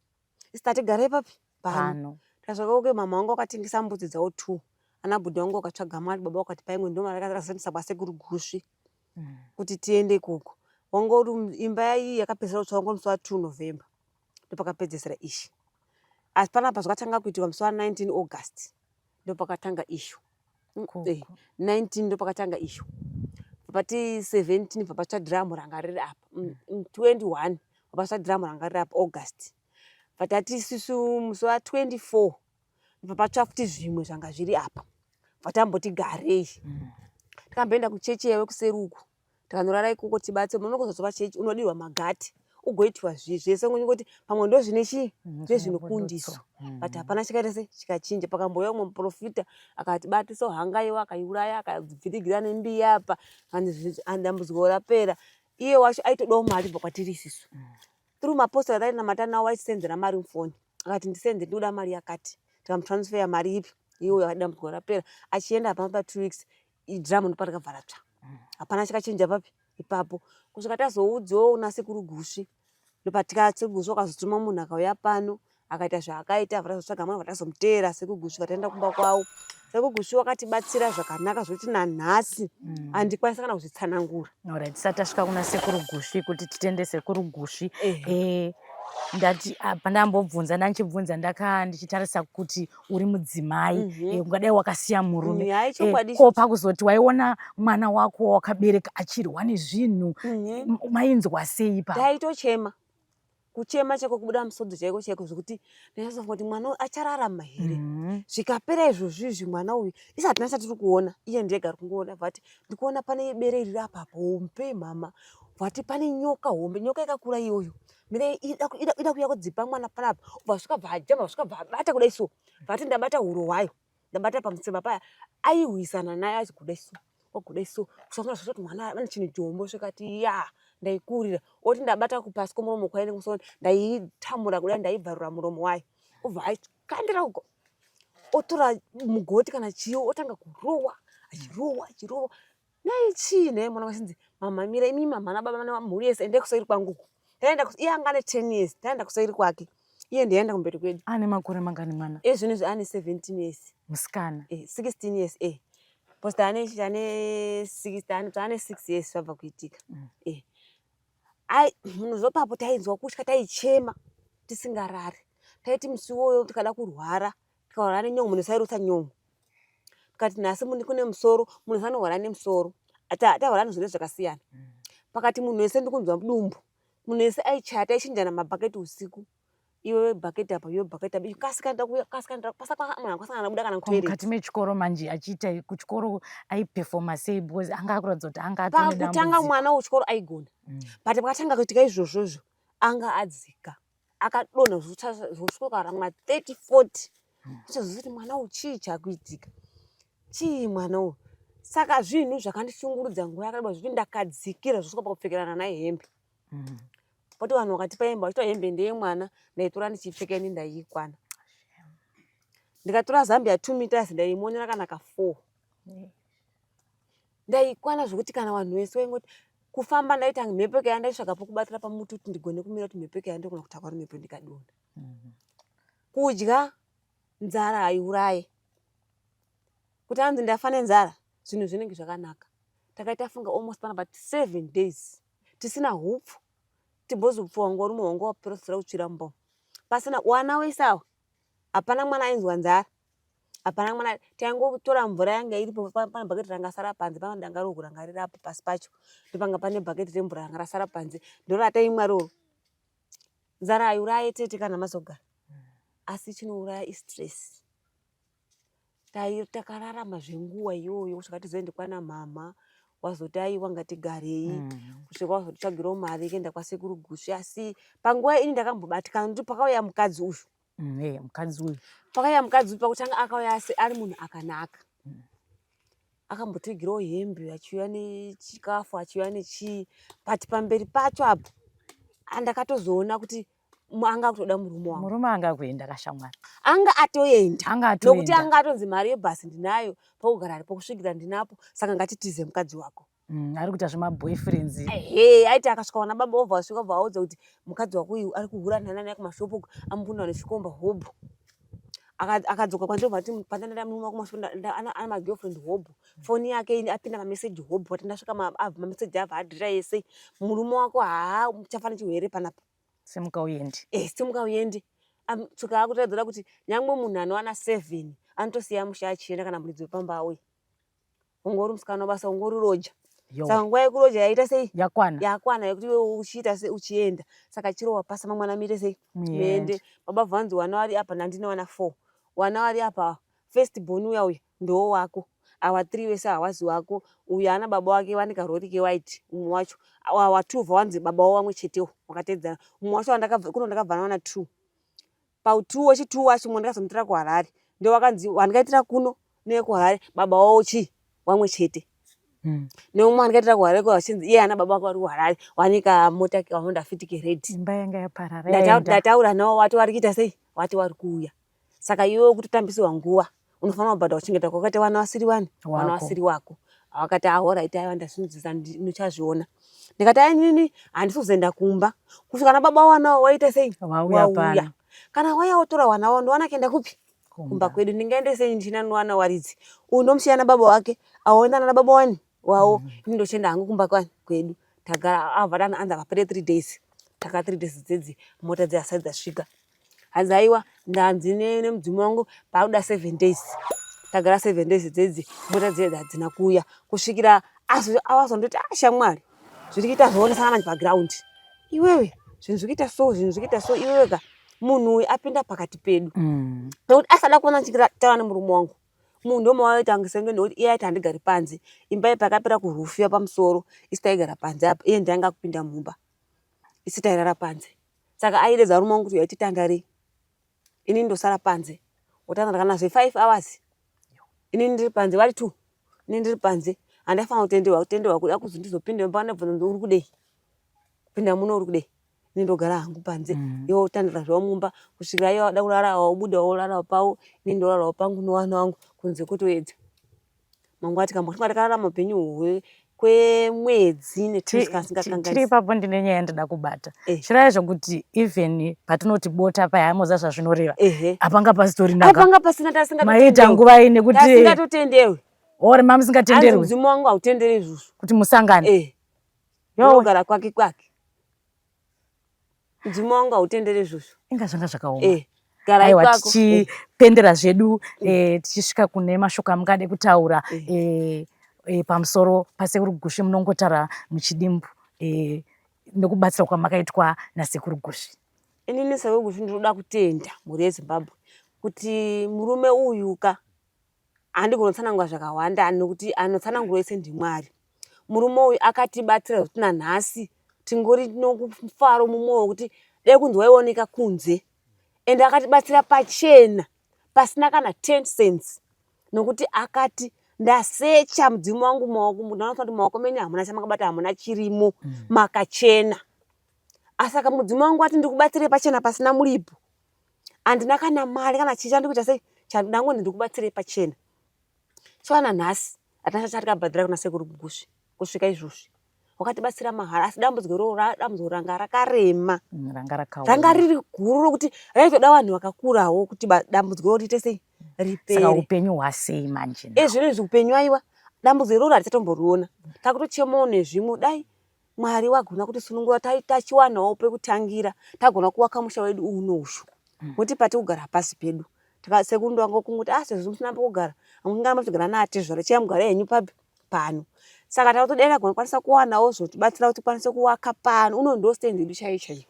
Isu tati garai papi pano. Tasvika koko mhamha vangu vakatengesa mbudzi dzavo two ana bhudhi vangu vakatsvaga mari baba vakatipa imwe ndomari yakazoendesa kwasekuru Gusvi kuti tiende ikoko. Wanga uri imba iyi yakapedzisira kutsva wanga uri musi wa 2 November. ndopakapedzesera issue asi panapa zvakatanga kuitika musi wa 19 august ndopakatanga issue 19 mm, ndopakatanga issue pati 17 papatsva dhiramu ranga riri apa 21 mm, mm, papatsva dhiramu ranga riri apa august patati isusu musi wa 24 papatsva futi zvimwe zvanga zviri apa patamboti garei tikamboenda kuchechi yaive kuseri uku tikanorara ikoko tibatse munokozozova chechi unodirwa magati ugoitwa zvii zvese ngoti pamwe ndozvine chii mm, ndozvinokundiso mm. but hapana chikaita se chikachinja pakambouya umwe muprofita akatibatisa hangaiwa akaiuraya akabvirigira nembiya apa dambudziko rapera iye wacho aitodawo mari kubva kwatiri isisu mm. through mapostori atainamata nawo aisenzera mari mufoni akati ndisenze ndikuda mari yakati tikamutransfera mari ipi iyoyo dambudziko rapera achienda hapana pa two weeks Idrum ndoparakabva ratsva. Hapana chakachinja papi ipapo. Kusvika tazoudziwawo kuna sekuru Gusvi. Ndopatika sekuru Gusvi wakazotuma munhu akauya pano akaita zvaakaita abva tazotsvaga mwana tazomuteera sekuru Gusvi vataenda kumba kwavo. Sekuru Gusvi wakatibatsira zvakanaka zvekuti nanhasi handikwanisa kana kuzvitsanangura. Alright, tisati tasvika kuna sekuru Gusvi kuti titende sekuru Gusvi. Eh, ndati apa ndambobvunza ndandichibvunza ndaka ndichitarisa kuti uri mudzimai mm -hmm. ungadai wakasiya murume mm, ko pakuzoti waiona mwana wako wakabereka achirwa nezvinhu mm -hmm. mainzwa sei pa taitochema kuchema chaiko kubuda musodzi chaiko chaiko zvekuti ndaizofunga kuti mwana uyu achararama here mhm. zvikapera izvozvi izvi mwana uyu isi hatina chatiri kuona iye ndega ari kungoona vati ndikuona pane bere riri apa hombe mama vati pane nyoka hombe nyoka yakakura iyoyo mire ida kuuya kudzipa mwana panapa ubva svika bva ajamba svika bva abata kudai so vati ndabata huro hwayo ndabata pamutsiba paya aihwisana naye achiguda so waguda so kusvika zvoti mwana ane chinhu chihombe svikati ya ndaikurira oti ndabata kupasi kwemuromo kwaye nekumusoro ndaitamura kudai ndaibvarura muromo wayo obva aikandira uko otora mugoti kana chiyo otanga kurowa achirowa achirowa Nhai chii nhai mwana wachinzi mama mira imi mama nababa namhuri yese endai kusairi kwangu uko. Taenda iye anga ane 10 years taenda kusairi kwake iye ndiye aenda kumberi kwedu. Ane makore mangani mwana? Iye zvino izvi ane 17 years. Musikana. Eh 16 years eh. Post ane ane 6 ane ane 6 years zvabva kuitika. Mm. Eh. Ai munhu papo tainzwa kutya taichema tisingarari. Taiti musi iwoyo tikada kurwara tikarwara nenyongo munhu sairutsa nyongo. Tikati nhasi muni kune musoro munhu wese anorwara nemusoro tarwara nezvirwere zvakasiyana mm. Pakati munhu wese ndikunzwa mudumbu munhu wese aichaya taichinjana mabhaketi usiku iwe bhaketi apa iwe bhaketi apa kasika ndakuya kasika ndapasa munhu akasangana nabuda kana kutoilet mukati mechikoro manje achiita kuchikoro aipefoma sei because anga akuratidza kuti anga pakutanga mwana wechikoro aigona mm. But pakatanga kuitika izvozvozvo anga adzika akadonha zvosvika ramwa 30 40 achazozoti mwana uyu chii chakuitika chii mwana uyu saka zvinhu zvakandishungurudza nguva yakareba zvekuti ndakadzikira zvosvika pakupfekerana naye hembe mm. poti vanhu vakatipa hembe vachitoa hembe ndeyemwana ndaitora ndichipfeka ini ndaiikwana ndikatora zambia 2 meters ndaimonera kana ka 4 ndaikwana zvekuti kana vanhu vese vaingoti kufamba ndaita mhepo ikaya ndaitsvaga pokubatira pamuti kuti ndigone kumira kuti mhepo ikaya ndogona kutakwa nemhepo ndikadonha mm. Kudya nzara haiuraye kuti anzi ndafa nenzara zvinhu zvinenge zvakanaka takaita funga almost panapa 7 days tisina hupfu tibhozi upfu wanga urimo wanga wapera kutsvira mumba pasina wana wese awa hapana mwana ainzwa nzara hapana mwana taingotora mvura yanga iripo pane bhaketi ranga sara panze pane danga rohu ranga rirapo pasi pacho ndopanga pane bhaketi remvura ranga rasara panze ndorataimwa roro nzara haiuraye tete kana mazogara asi chinouraya istress takararama zvenguva iyoyo kusvika tizoende kwana mhamha wazoti aiwa ngatigarei mm. kusvika wazotsvagirawo mari kuenda kwasekuru gusvi asi panguva ini ndakambobatikana nekuti pakauya mukadzi uyu mm, hey, mukadzi uyu pakauya mukadzi uyu pakutanga akauya asi ari munhu akanaka mm. Akambotigirawo hembe achiuya nechikafu achiuya nechii but pamberi pacho apo andakatozoona kuti anga akutoda murume wangu. Murume anga akuenda kashamwari. Anga atoenda. Anga atoenda. Nokuti anga atonzi mari yebhasi ndinayo, pokugara aripo kusvikira ndinapo, saka ngatitize mukadzi wako. Mm, ari kuita zvemaboyfriends. Ehe, aiti akasvika wana baba obva asvika obva audza kuti mukadzi wako uyu ari kuhura nana naye kumashopu uko, amupunda nechikomba hobho. Akadzoka kwandiri obva ati pandanda murume wako kumashopu ana magirlfriend hobho. Foni yake ini apinda mameseji hobho ati ndasvika abva mameseji abva adhira yese. Murume wako haa uchafa nechirwere panapa. Simuka uende. Eh, simuka uende. Tsoka akutadzira kuti nyangwe munhu anowana 7 anotosiya musha achienda kana muridzi wepamba auya. Ungori musikana wabasa ungori roja. Saka nguva yekuroja yaita sei? Yakwana. Yakwana yekuti iwe uchiita sei uchienda. Saka chiro wapasa mangwana muite sei? Muende. Baba vanzi wana wari apa nandine wana 4. Wana wari apa first born uya uya ndowo wako. Awa 3 wese hawazi wako. Uyu ana baba wake vane karori ke white umwe wacho. Awa 2 vawanzi baba wavo vamwe chetewo wakatedzana. Umwe wacho wandakabva kuno ndakabva nawana 2. Pautu wechitu wacho mwe ndakazomutora kuHarare ndowakanzi wandikaitira kuno nekuHarare baba wavo chii wamwe chete mm. neumwe wandikaitira kuHarare ko vachinzi iye ana baba wake vari kuHarare wanika mota kaHonda Fit kered imba yanga yaparara ndataura navo wati wari kuita sei wati wari kuuya saka iwe kutotambisirwa nguva Unofanira kubhadhara kuchengeta kwakaita vana vasiri vani, vana vasiri wako. Akati ahoraiti, aiwa ndazvinzwisa, ndichazviona. Ndikati ai nini handisi kuzoenda kumba kusvika na baba wana waita sei wauya. Kana wauya wotora wana wao ndowana kuenda kupi? Kumba kwedu. Ndingaende sei ndichina nwana waridzi uyu ndomusiya nababa wake aoenda nana baba wani wavo mm. Ini ndochienda hangu kumba kwani kwedu. Tagara abva dana anzi apapere 3 days taka 3 days dzedzi mota dzasati dzasvika. Hanzi aiwa ndanzi nemudzimu wangu pakuda 7 days. Tagara 7 days dzedzi mota dziye hadzina kuuya kusvikira awazondoti ah shamwari zviri kuita zvoonesana manje paground iwewe zvinhu zviri kuita so zvinhu zviri kuita so iwewe ka munhu uyu apinda pakati pedu mm. nekuti asada kuona ndichitaura nemurume wangu munhu ndomawaita senge nekuti iye aiti handigari panze imba iyi pakapera kurufiwa pamusoro isi taigara panze apa iye ndianga kupinda mumba isi tairara panze saka aidedza varume wangu kuti uyai titandarei ini ndosara panze wotandara kana zve 5 hours ini ndiri panze vari two ini ndiri panze handaifanira kutenderwa kutenderwa kuda kuzi ndizopinde mumba ndobvunza uri kudei pinda muno uri kudei ini ndogara hangu panze mm. iwe wotandara zvavo mumba kusvikira iye wada kurara wabuda worara pawo ini ndorarawo pangu nowana wangu kunze kutoedza mangwana tikambosvika takararama upenyu uhwe kwemwedzi netiri ipapo ndine nyaya yandida kubata eh. chiraya zvokuti even patinoti bota paya moza zvazvinoreva hapanga pasitorina pasina maita nguva iyi nekuti tasingatotenderwi or mamusingatenderwi mudzimu wangu hautenderi izvozvo kuti musangane eh. yogara kwake kwake Mudzimu wangu hautendere izvozvo. Inga zvanga zvakaoma. Eh, gara Aiwa ikwako. tichipendera zvedu eh, tichisvika kune mashoko amungade kutaura eh. Eh, eh, pamusoro pasekuru Gusvi munongotaura muchidimbu eh, nekubatsirwa kwamakaitwa nasekuru Gusvi. Inini sekuru Gusvi ndinoda kutenda mhuri yeZimbabwe kuti murume uyu ka handigoni kutsanangura zvakawanda nokuti anotsanangura wese ndiMwari. Murume uyu akatibatsira zvekuti nanhasi tingori nomufaro mumwoyo wekuti dai kunzi waioneka kunze ende akatibatsira pachena pasina kana 10 cents nokuti akati ndasecha mudzimu wangu maoko munhu kuti maoko menyu hamuna chamakabata hamuna chirimo mm. makachena asaka mudzimu wangu ati ndikubatsire pachena pasina muripo handina kana mari kana chii chandikuita sei chandangonzi ndikubatsire pachena so nanhasi hatina chatikabhadhira kuna sekuru gusvi kusvika izvozvi wakatibatsira mahara asi dambudziko iroro dambudziko ranga rakarema mm, ranga riri guru rokuti raitoda vanhu vakakurawo kuti dambudziko iroro riite sei ripere upenyu hwasei manje ezvino izvi upenyu aiwa dambudziko iroro hatichatomboriona takutochemawo nezvimwe dai Mwari wagona kutisunungura tachiwanawo pekutangira tagona kuwaka musha wedu uno ushu mm. nokuti pati kugara hapasi pedu sekuru ndovanga kungoti ah sezvo musina pekugara amungana muchigara naatezvara chiya mugara henyu papi pano saka takutodera gona kwanisa kuwanawo zvotibatsira kuti tikwanise kuwaka pano uno ndo stand yedu chaiyo chaiyo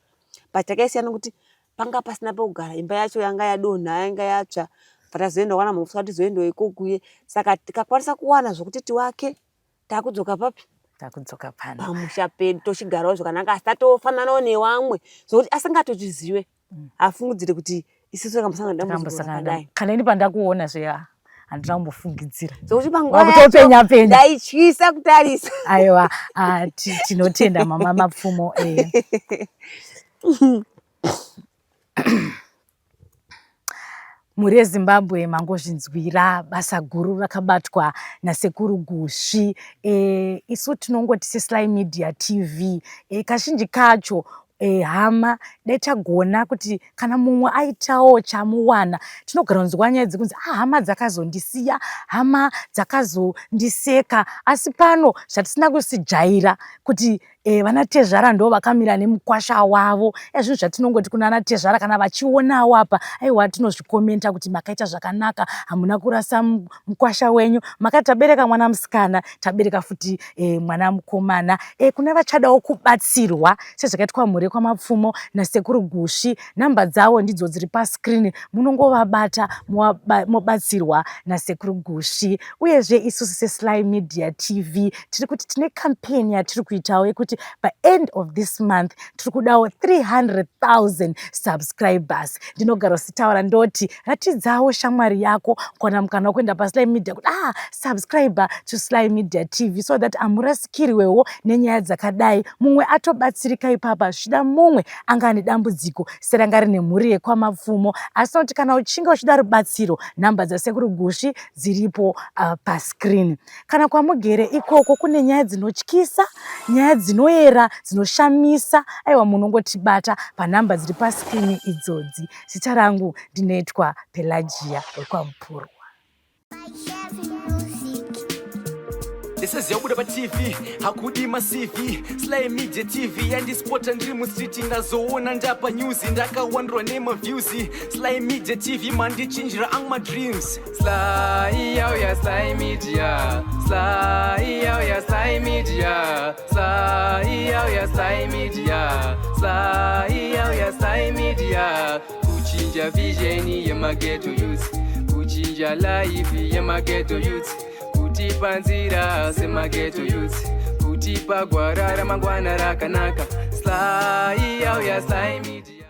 but takaisiyana kuti panga pasina pekugara imba yacho yanga yadonha yanga yatsva patazoenda kwana mhofisa tizoendawo ikokuye saka tikakwanisa kuwana zvokuti tiwake takudzoka papi takudzoka pano pamusha pedu tochigarawo zvakanaka asi tatofananawo newamwe zvokuti asingatozvizive mm. afungidzire kuti isusu takambosangana dambudziko rakadai kana ini pandakuona zveya handina kumbofungidzira zvokuti panguva penya ndaityisa kutarisa aiwa ah, tinotenda mama mapfumo eh. Mhuri yeZimbabwe mangozvinzwira basa guru rakabatwa nasekuru Gusvi. E, isu tinongoti seSly Media TV e, kazhinji kacho e, hama dai tagona kuti kana mumwe aitawo chamuwana tinogara kunzwa nyaya dzekunzi ah, hama dzakazondisiya hama dzakazondiseka asi pano zvatisina kusijaira kuti e, vana tezvara ndo vakamira nemukwasha wavo ezvinhu zvatinongoti kuna ana tezvara kana vachionawo apa aiwa tinozvikomenta kuti makaita zvakanaka hamuna kurasa mukwasha wenyu makati tabereka mwana musikana tabereka futi e, mwana mukomana e, kuna vachadawo kubatsirwa sezvakaitwa mhuri kwamapfumo nasekuru gusvi namba dzavo ndidzo dziri pascreen munongovabata mobatsirwa nasekuru gusvi uyezve isusu sesly media tv tiri kuti tine campaign yatiri kuitawo yekuti Tichiti paend of this month tiri kudawo 300,000 subscribers. Ndinogara usitaura ndoti ratidzawo shamwari yako kuwana mukana wekuenda paSly Media kuti subscribe to Sly Media TV so that amurasikirwewo nenyaya dzakadai. Mumwe atobatsirika ipapa, zvichida mumwe anga ane dambudziko seranga rine mhuri yekwaMapfumo. Asi nokuti kana uchinge uchida rubatsiro, nhamba dzaSekuru Gusvi dziripo pascreen. Kana kwamugere ikoko kune nyaya dzinotyisa, nyaya dzinoera, dzinoshamisa, aiwa, munongotibata panhamba dziri pascreen idzodzi. Zita rangu ndinoitwa Pelagia wekwaMupurwa. Ndisiziyabuda paTV, hakudi maCV. Sly Media TV yandispota ndiri mustreet, ndazoona ndapa news, ndakawandurwa nemaviews. Sly Media TV mandichinjira angu madreams. Sly yauya, Sly Media. Sly yauya, Sly Media. Sly yauya, Sly Media. Sly yauya, Sly Media. Kuchinja vision yemaghetto youth, kuchinja life yemaghetto youth, kutipa nzira semaghetto youth, kutipa gwara ramangwana rakanaka. Sly yauya, Sly Media.